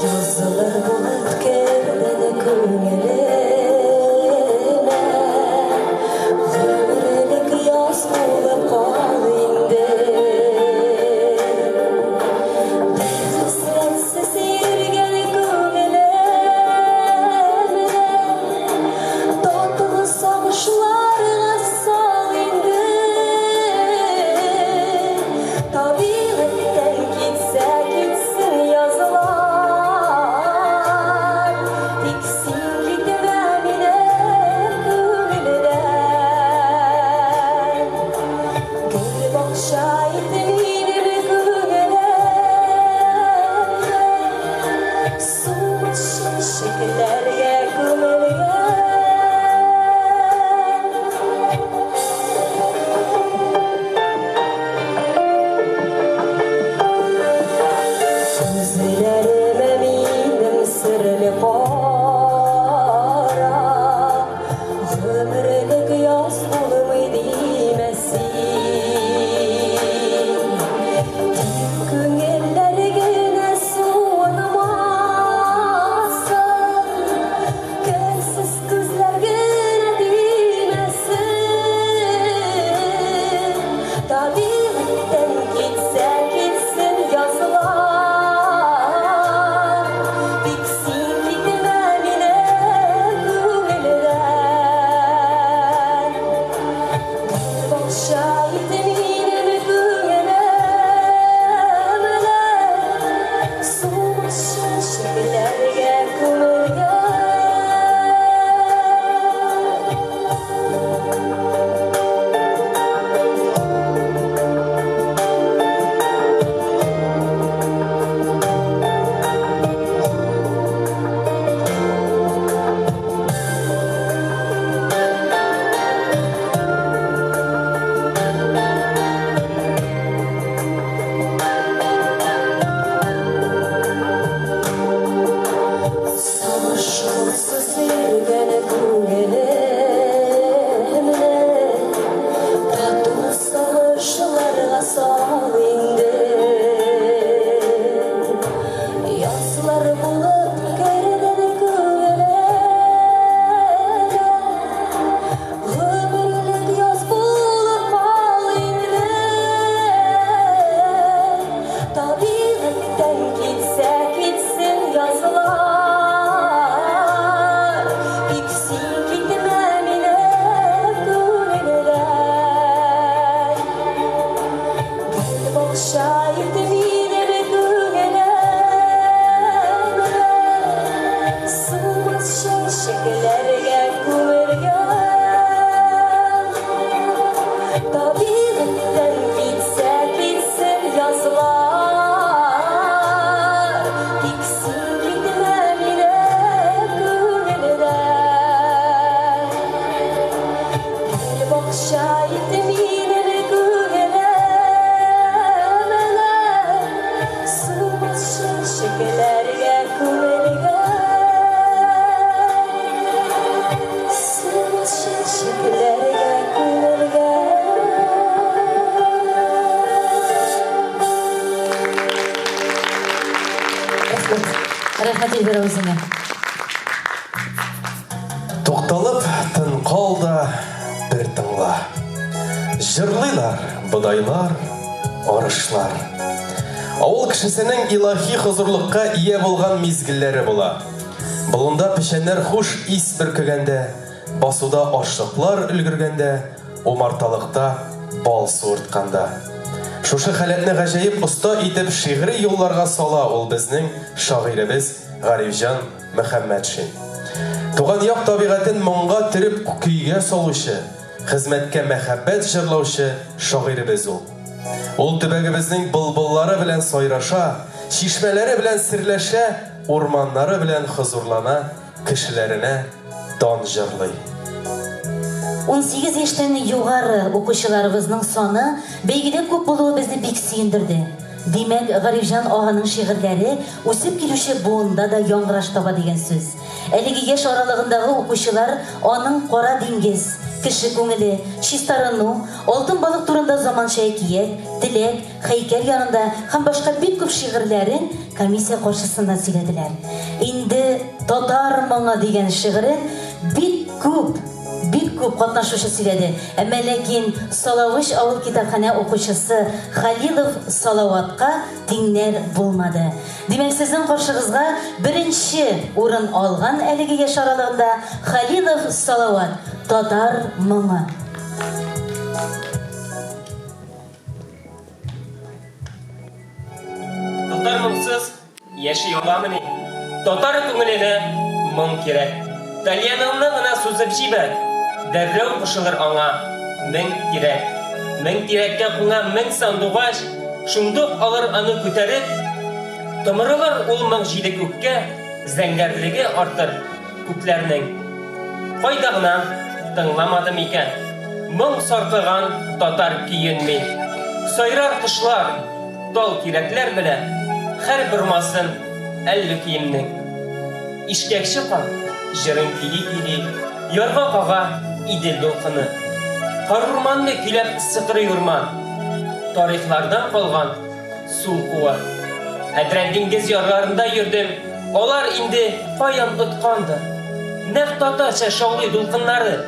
Язылыр булып керде күңелемә. бакча ит минем күңелемне, Сулмас чәчәкләргә күмелгән. Сагыш-моңсыз йөргән күңелемне, Тату сагышларга сал инде. Язлар булып кердең күңелемә, Гомерлек яз булып кал инде. Табигатьтән китсә китсен язлар, Тик син китмә минем күңелдән. Гөл бакча ит минем күңелемне, Сулмас чәчәкләргә күмелгән. Табигатьтән китсә китсен язлар, Тик син китмә минем күңелдән. Гөл бакча ит минем күңелемне, Сулмас чәчәкләргә күмелгән. Сулмас чәчәкләргә күмелгән. Рәхмәт. Рәхмәт Эльвира үзеңә. Тукталып, тын кал да, бер тыңла. Җырлыйлар бодайлар, арышлар. Авыл кешесенең илаһи хозурлыкка ия булган мизгелләре була. Болында печәннәр хуш ис бөркегәндә, басуда ашлыклар өлгергәндә, умарталыкта бал суыртканда. Шушы халәтне гаҗәеп оста итеп шигъри юлларга сала ул безнең шагыйребез Гарифҗан Мөхәммәтшин. Туган як табигатен моңга төреп көйгә салучы, хезмәткә мәхәббәт җырлаучы шагыйребез ул. Ул төбәгебезнең былбыллары белән сайраша, чишмәләре белән серләшә, урманнары белән хозурлана, кешеләренә дан җырлый. 18 яшьтән югары укучыларыбызның саны бәйгедә күп булуы безне бик сөендерде. Димәк, Гарифҗан аганың шигырьләре үсеп килүче буында да яңгыраш таба дигән сүз. Әлеге яшь аралыгындагы укучылар аның Кара диңгез, Кеше күңеле, Чистарыну, Алтын балык турында заманча әкият, Теләк, Һәйкәл янында һәм башка бик күп шигырьләрен комиссия каршысында сөйләделәр. Инде Татар моңы дигән шигырен бик күп, бик күп катнашучы сөйләде. Әмма ләкин Салавыч авыл китапханә укучысы Халилов Салаватка тиңнәр булмады. Димәк, сезнең каршыгызга беренче урын алган әлеге яшь аралыгында Халилов Салават, Татар моңы. Татар моңсыз яши аламыни? Татар күңеленә моң кирәк. Тальяныңны гына сузып җибәр, дәррәү кушылыр аңа 1000 тирәк. 1000 тирәккә куна 1000 сандугач, шундук алыр аны күтәреп, томырылыр ул моң җиде күккә, зәңгәрлеге артыр күкләрнең. Кайда гына тыңламадым икән, моң саркыган татар көен мин. Сайрар кошлар, тал тирәкләр белә һәр бормасын әлле киемнең. Ишкәкче карт җырын көйли-көйли ярга кага Идел дулкыны. Карурманны көйләп сыкрый урман. Тарихлардан калган сул куа. Әдрән диңгез ярларында йөрдем, алар инде каян откандыр. Нәкъ татарча шаулый дулкыннары,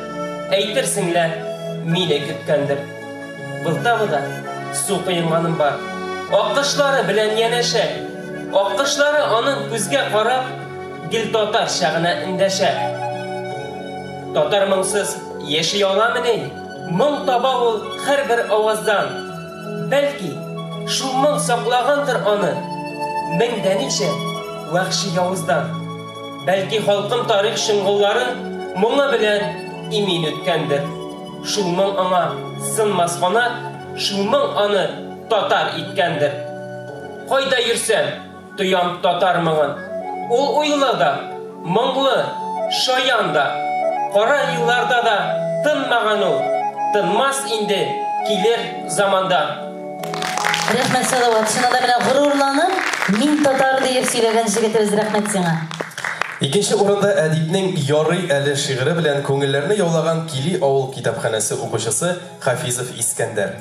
әйтерсең лә, мине көткәндер. Былтавыда су коенганым бар. Аккошлары белән янәшә. Аккошлары аның күзгә карап, гел татарча гына эндәшә. Татар моңсыз яши аламыни? Моң таба ул һәрбер аваздан. Бәлки, шул моң саклагандыр аны мең дә ничә вәхши явыздан. Бәлки, халкым тарих чоңгылларын моңы белән имин үткәндер. Шул моң аңа сынмас канат, шул моң аны татар иткәндер. Кайда йөрсәм, тоям татар моңын. Ул уйлы да, моңлы, шаян да. Кара елларда да тынмаган ул, тынмас инде килер заманда. Рәхмәт, Салават. Чыннан да менә горурланып, мин татар диеп сөйләгән җегетебез, рәхмәт сиңа. Икенче урында әдипнең Ярый әле шигыре белән күңелләрне яулаган Кили авыл китапханәсе укучысы Хафизов Искәндәр.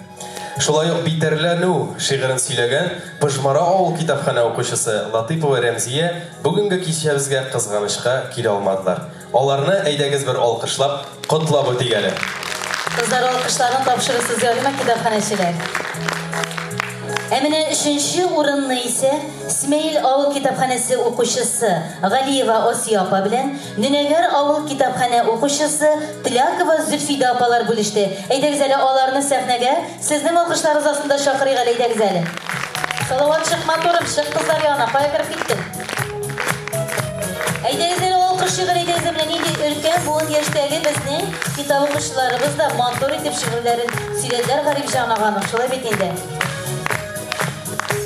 Шулай ук Битәрләнү шигырен сөйләгән Пыжмара авыл китапханә укучысы Латыйпова Рәмзия бүгенге кичәбезгә кызганычка килә алмадылар. Аларны, әйдәгез бер алкышлап, котлап үтик әле. Кызлар алкышларын тапшырырсыз ярыймы, китапханәчеләр? Ә менә өченче урынны исә Смәел авыл китапханәсе укучысы Галиева Асия апа белән Нөнәгәр авыл китапханә укучысы Тлякова Зөлфидә апалар бүлеште. Әйдәгез әле аларны сәхнәгә сезнең алкышларыгыз астында чакырыйк әле, әйдәгез әле. Салават, чык матурым, чык кызлар янына, кая кереп киттең? Әйдәгез әле алкыш шигырь әйдәгез менә нинди өлкән буын яшьтәге безнең китап укучыларыбыз да матур итеп шигырьләрен сөйләделәр Гарифҗан аганың, шулай бит инде.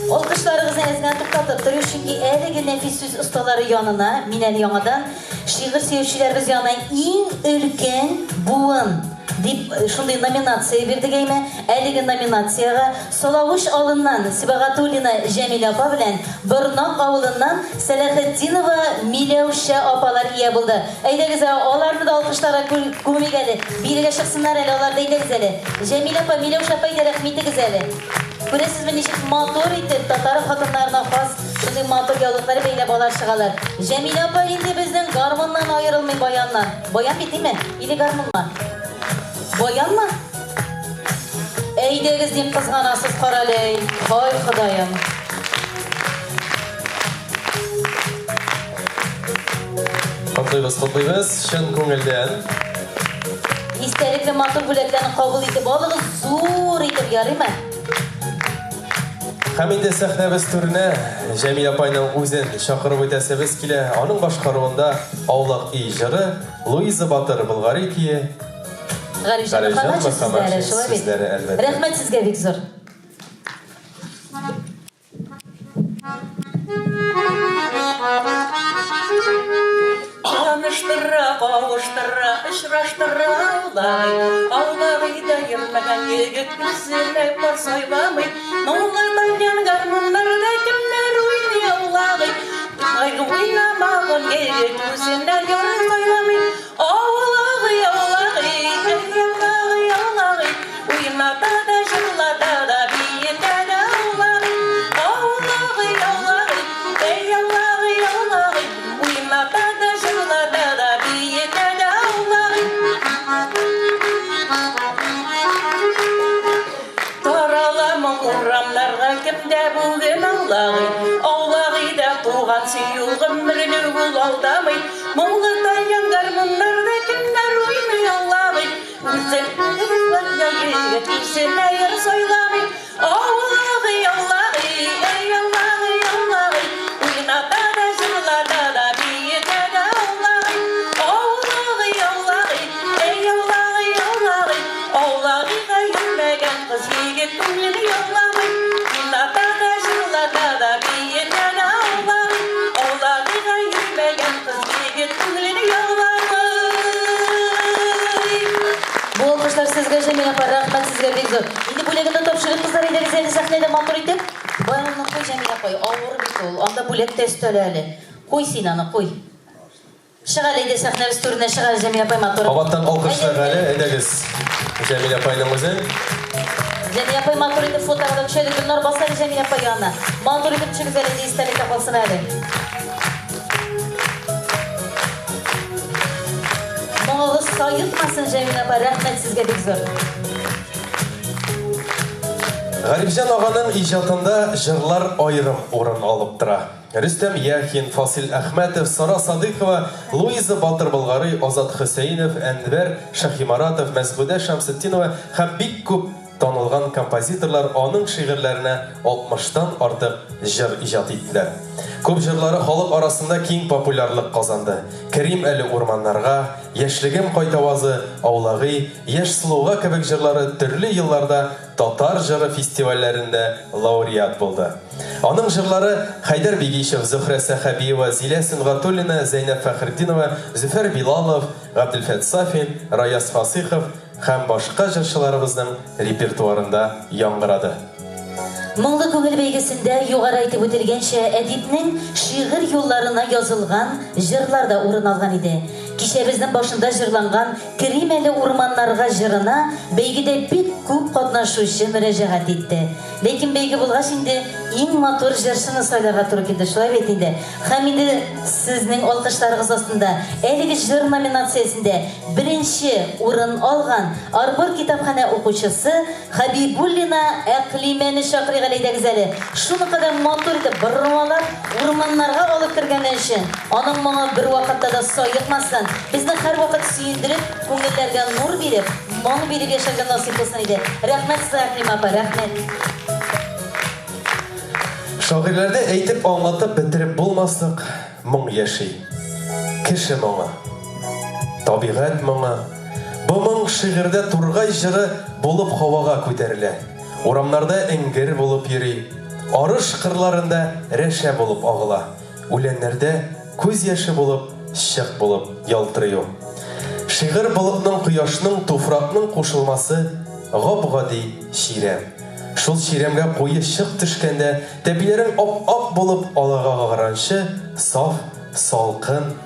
Алкышларыгызны әз генә туктатып торыйк, чөнки әлеге нәфис сүз осталары янына мин әле яңадан шигырь сөючеләребез янына иң өлкән буын дип шундый номинация бирдек әйме. Әлеге номинациягә Салавыч авылыннан Сибагатуллина Җәмилә апа белән Борнак авылыннан Сәләхетдинова Миләүшә апалар ия булды. Әйдәгез, аларны да алкышларга күмик әле. Бирегә чыксыннар әле алар да, әйдәгез әле. Җәмилә апа, Миләүшә апа, әйдә рәхим итегез әле. Күрәсезме, ничек матур итеп татар хатыннарына хас шундый матур яулыклар бәйләп алар чыгалар. Җәмилә апа инде безнең гармуннан аерылмый, баяннан. Баян бит, димме? Или гармунмы? Баянмы? Әйдәгез, дип кызганасыз, карале, һай, Ходаем. Котлыйбыз, котлыйбыз, чын күңелдән. Истәлекле матур бүләкләрне кабул итеп алыгыз, зур итеп, ярыймы? Һәм инде сәхнәбез түренә Җәмил апайның үзен чакырып үтәсебез килә. Аның башкаруында Аулак өй җыры, Луиза Батыр Болгари көе, Гарифҗан Мөхәммәтшин сүзләре, шулай бит? Әлбәттә. Рәхмәт сезгә бик зур. Таныштыра, кавыштыра, очраштыра аулак өй. Аулак өйдә йөрмәгән егет үзенә пар сайламый. Моңлы тальян гармуннарда кемнәр уйный аулак өй. Уйнамаган егет үзенә яр сайламый. Аулак өй, аулак өй, әй, аулак өй, аулак өй. Уйната да, җырлата да, биетә дә аулак өй. Аулак өй, аулак өй, әй, аулак өй, аулак өй. Уйната да, җырлата да, биетә дә аулак өй. Тарала моң урамнарга, кемдә бүген аулак өй? Аулак өйдә туган сөю гомерлек ул алдамый. Моңлы тальян гармуннарда кемнәр уйный аулак өй? Үзен егет үзенә яр сайламый. Аулак өй, аулак өй, әй, аулак өй, аулак өй. Уйната да, җырлата да, биетә дә аулак өй. Аулак өй, аулак өй, әй, аулак өй, аулак өй. Аулак өйгә йөрмәгән кыз егет күңелен яуламый. Уйната да, җырлата да, биетә дә аулак өй. Аулак өйгә йөрмәгән кыз егет күңелен яуламый. Бу алкышлар сезгә, Җәмилә апа, рәхмәт сезгә бик зур. Инде бүләген дә тапшырыйк, кызлар, әйдәгез әле сәхнәдә матур итеп. Баянны куй, Җәмилә апай, авыр бит ул. Анда бүләк тә өстәлә әле. Куй син аны, куй. Чык әле, әйдә сәхнәбез түренә чык әле, Җәмилә апай, матур. Кабаттан алкышлыйк әле, әйдәгез. Җәмилә апайның үзен. Җәмилә апай матур итеп фотога да төшә әле. Гөлнар, бас әле Җәмилә апай янына. Матур итеп төшегез әле, әйдә истәлеккә калсын әле. Моңыгыз саекмасын, Җәмилә апа, рәхмәт сезгә бик зур. Гарифҗан аганың иҗатында җырлар аерым урын алып тора. Рөстәм Яхин, Фасил Әхмәтов, Сара Садыйкова, Луиза Батыр-Болгарый, Азат Хөсәенов, Әнвәр Шаһиморатов, Мәсгудә Шәмсетдинова һәм бик күп танылган композиторлар аның шигырьләренә алтмыштан артык җыр иҗат иттеләр. Күп җырлары халык арасында киң популярлык казанды. Керим әле урманнарга, Яшьлегем кайтавазы, Аулагый, Яшь сылуга кебек җырлары төрле елларда Татар җыры фестивальләрендә лауреат булды. Аның җырлары Хәйдәр Бигичев, Зөһрә Сәхәбиева, Зилә Сөнгатуллина, Зәйнәб Фәхретдинова, Зөфәр Билалов, Габделфәт Сафин, Раяз Фасыйхов һәм башка җырчыларыбызның репертуарында яңгырады. Моңлы күңел бәйгесендә, югары әйтеп үтелгәнчә, әдипнең шигырь юлларына язылган җырлар да урын алган иде. Кичәбезнең башында җырланган Керим әле урманнарга җырына бәйгедә бик күп катнашучы мөрәҗәгать итте. Ләкин бәйге булгач инде иң матур җырчыны сайларга туры килде, шулай бит инде. Һәм инде сезнең алкышларыгыз астында әлеге җыр номинациясендә беренче урын алган Арбор китапханә укучысы Хәбибуллина Әкълимәне чакырыйк әле, әйдәгез әле. Шуны кадәр матур итеп бормалап, урманнарга алып кергәне өчен, аның моңы бервакытта да саекмасын, безне һәрвакыт сөендереп, күңелләргә нур биреп, моң биреп яшәргә насыйп булсын иде. Рәхмәт сезгә, Әкълимә апа, рәхмәт. Шагыйрьләрдә әйтеп аңлатып бетереп булмаслык моң яши. Кеше моңы. Табигать моңы. Бу моң шигырьдә тургай җыры булып һавага күтәрелә, урамнарда эңгер булып йөри, арыш кырларында рәшә булып агыла, үләннәрдә күз яше булып, чык булып ялтырый ул. Шигырь болытның, кояшның, туфракның кушылмасы, гап-гади чирәм. Шул чирәмгә куе чык төшкәндә, тәпиләрең ап-ак булып алага агарганчы, саф, Салкын.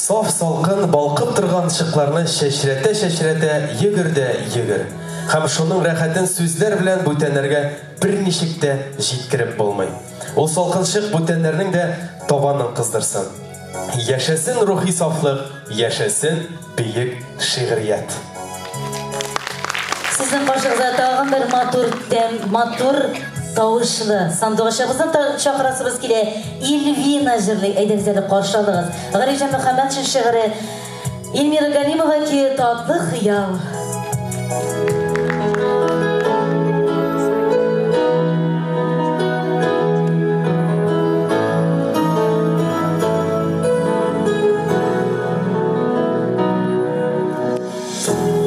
Саф салкын балкып торган чыкларны чәчрәтә-чәчрәтә йөгер дә йөгер. Һәм шуның рәхәтен сүзләр белән бүтәннәргә берничек тә җиткереп булмый. Ул салкын чык бүтәннәрнең дә табанын кыздырсын. Яшәсен рухи сафлык, яшәсен бөек шигърият! Сезнең каршыгызда тагын бер матур тәм, матур тавышлы сандугачыбызны чакырасыбыз килә. Ильвина җырлый. Әйдәгез әле каршы алыгыз. Гарифҗан Мөхәммәтшин шигыре Эльмира Галимова көе Татлы хыял.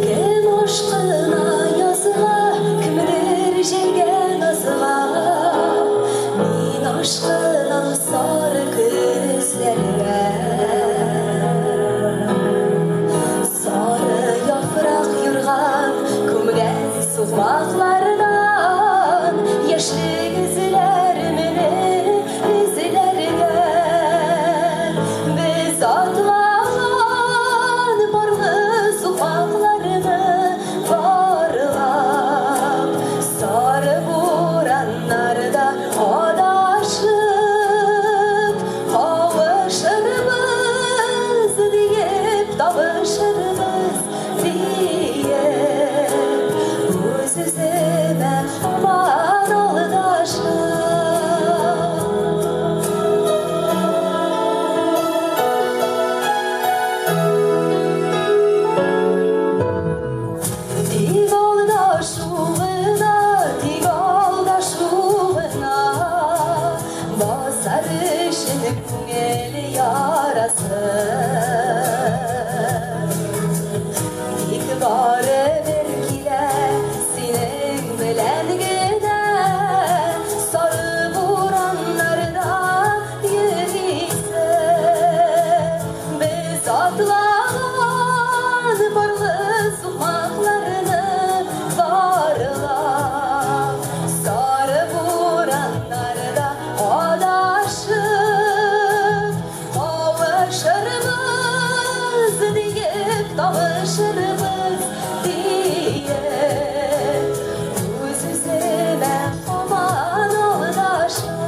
Кем ашкына язга, кемдер җәйгә назга. Мин ашкынам сары көзләргә. Сары яфрак юрган күмгән сукмаклардан яшьлек эзләремне эзләргә. Без атлаган парлы сукмакларны барлап, сары бураннарда адашып, кавышырбыз диеп, табышырбыз диеп, үз-үземә һаман алдашам. Тик алдашу гына, тик алдашу гына, Басар өчен күңел ярасын. Тик барыбер килә синең белән генә, Сары бураннарда йөрисе. Без атлаган парлы сукмакларны барлап, Сары бураннарда адашып, Кавышырбыз диеп, табышырбыз диеп, Үз-үземә һаман алдашам.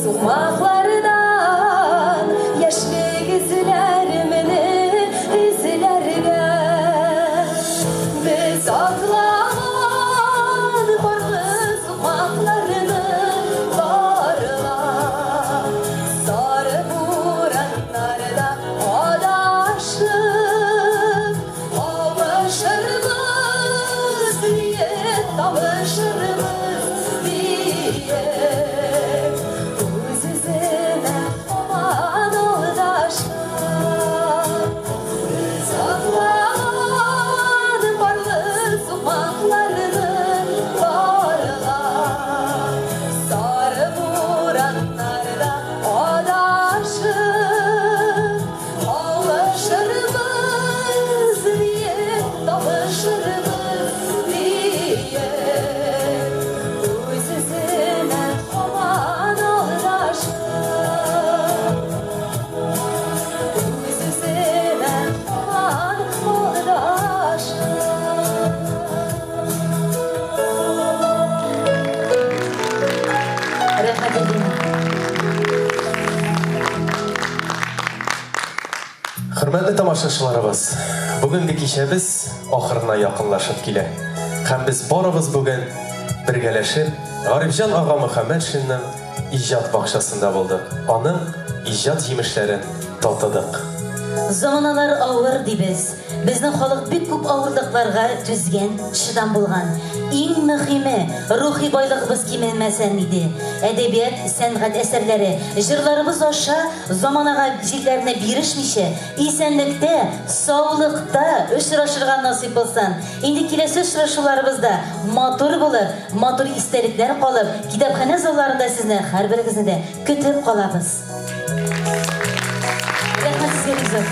Сукмаклардан яшьлек эзләремне эзләргә. Без атлаган парлы сукмакларны барлап, сары бураннарда адашып, кавышырбыз диеп, табышырбыз диеп, үз-үземә һаман алдашам. Без атлаган парлы сукмакларны барлап, сары бураннарда адашып, кавышырбыз диеп, табышырбыз диеп, үз-үземә һаман алдашам. Үз-үземә һаман алдашам. Рәхмәт, Альбина. Хөрмәтле тамашачыларыбыз, бүгенге кичәбез ахырына якынлашып килә. Һәм без барыбыз бүген бергәләшеп Гарифҗан ага Мөхәммәтшинның иҗат бакчасында булдык. Аның иҗат җимешләрен татыдык. Заманалар авыр дибез. Безнең халык бик күп авырлыкларга түзгән, чыдам булган. Иң мөһиме, рухи байлыгыбыз кимемәсен иде. Әдәбият, сәнгать әсәрләре, җырларыбыз аша заманага җилләренә бирешмичә, исәнлектә, саулыкта очрашырга насыйп булсын. Инде киләсе очрашуларыбыз да матур булыр, матур истәлекләр калып, китапханә залларында сезне һәрберегезне дә көтеп калабыз. Рәхмәт сезгә бик зур.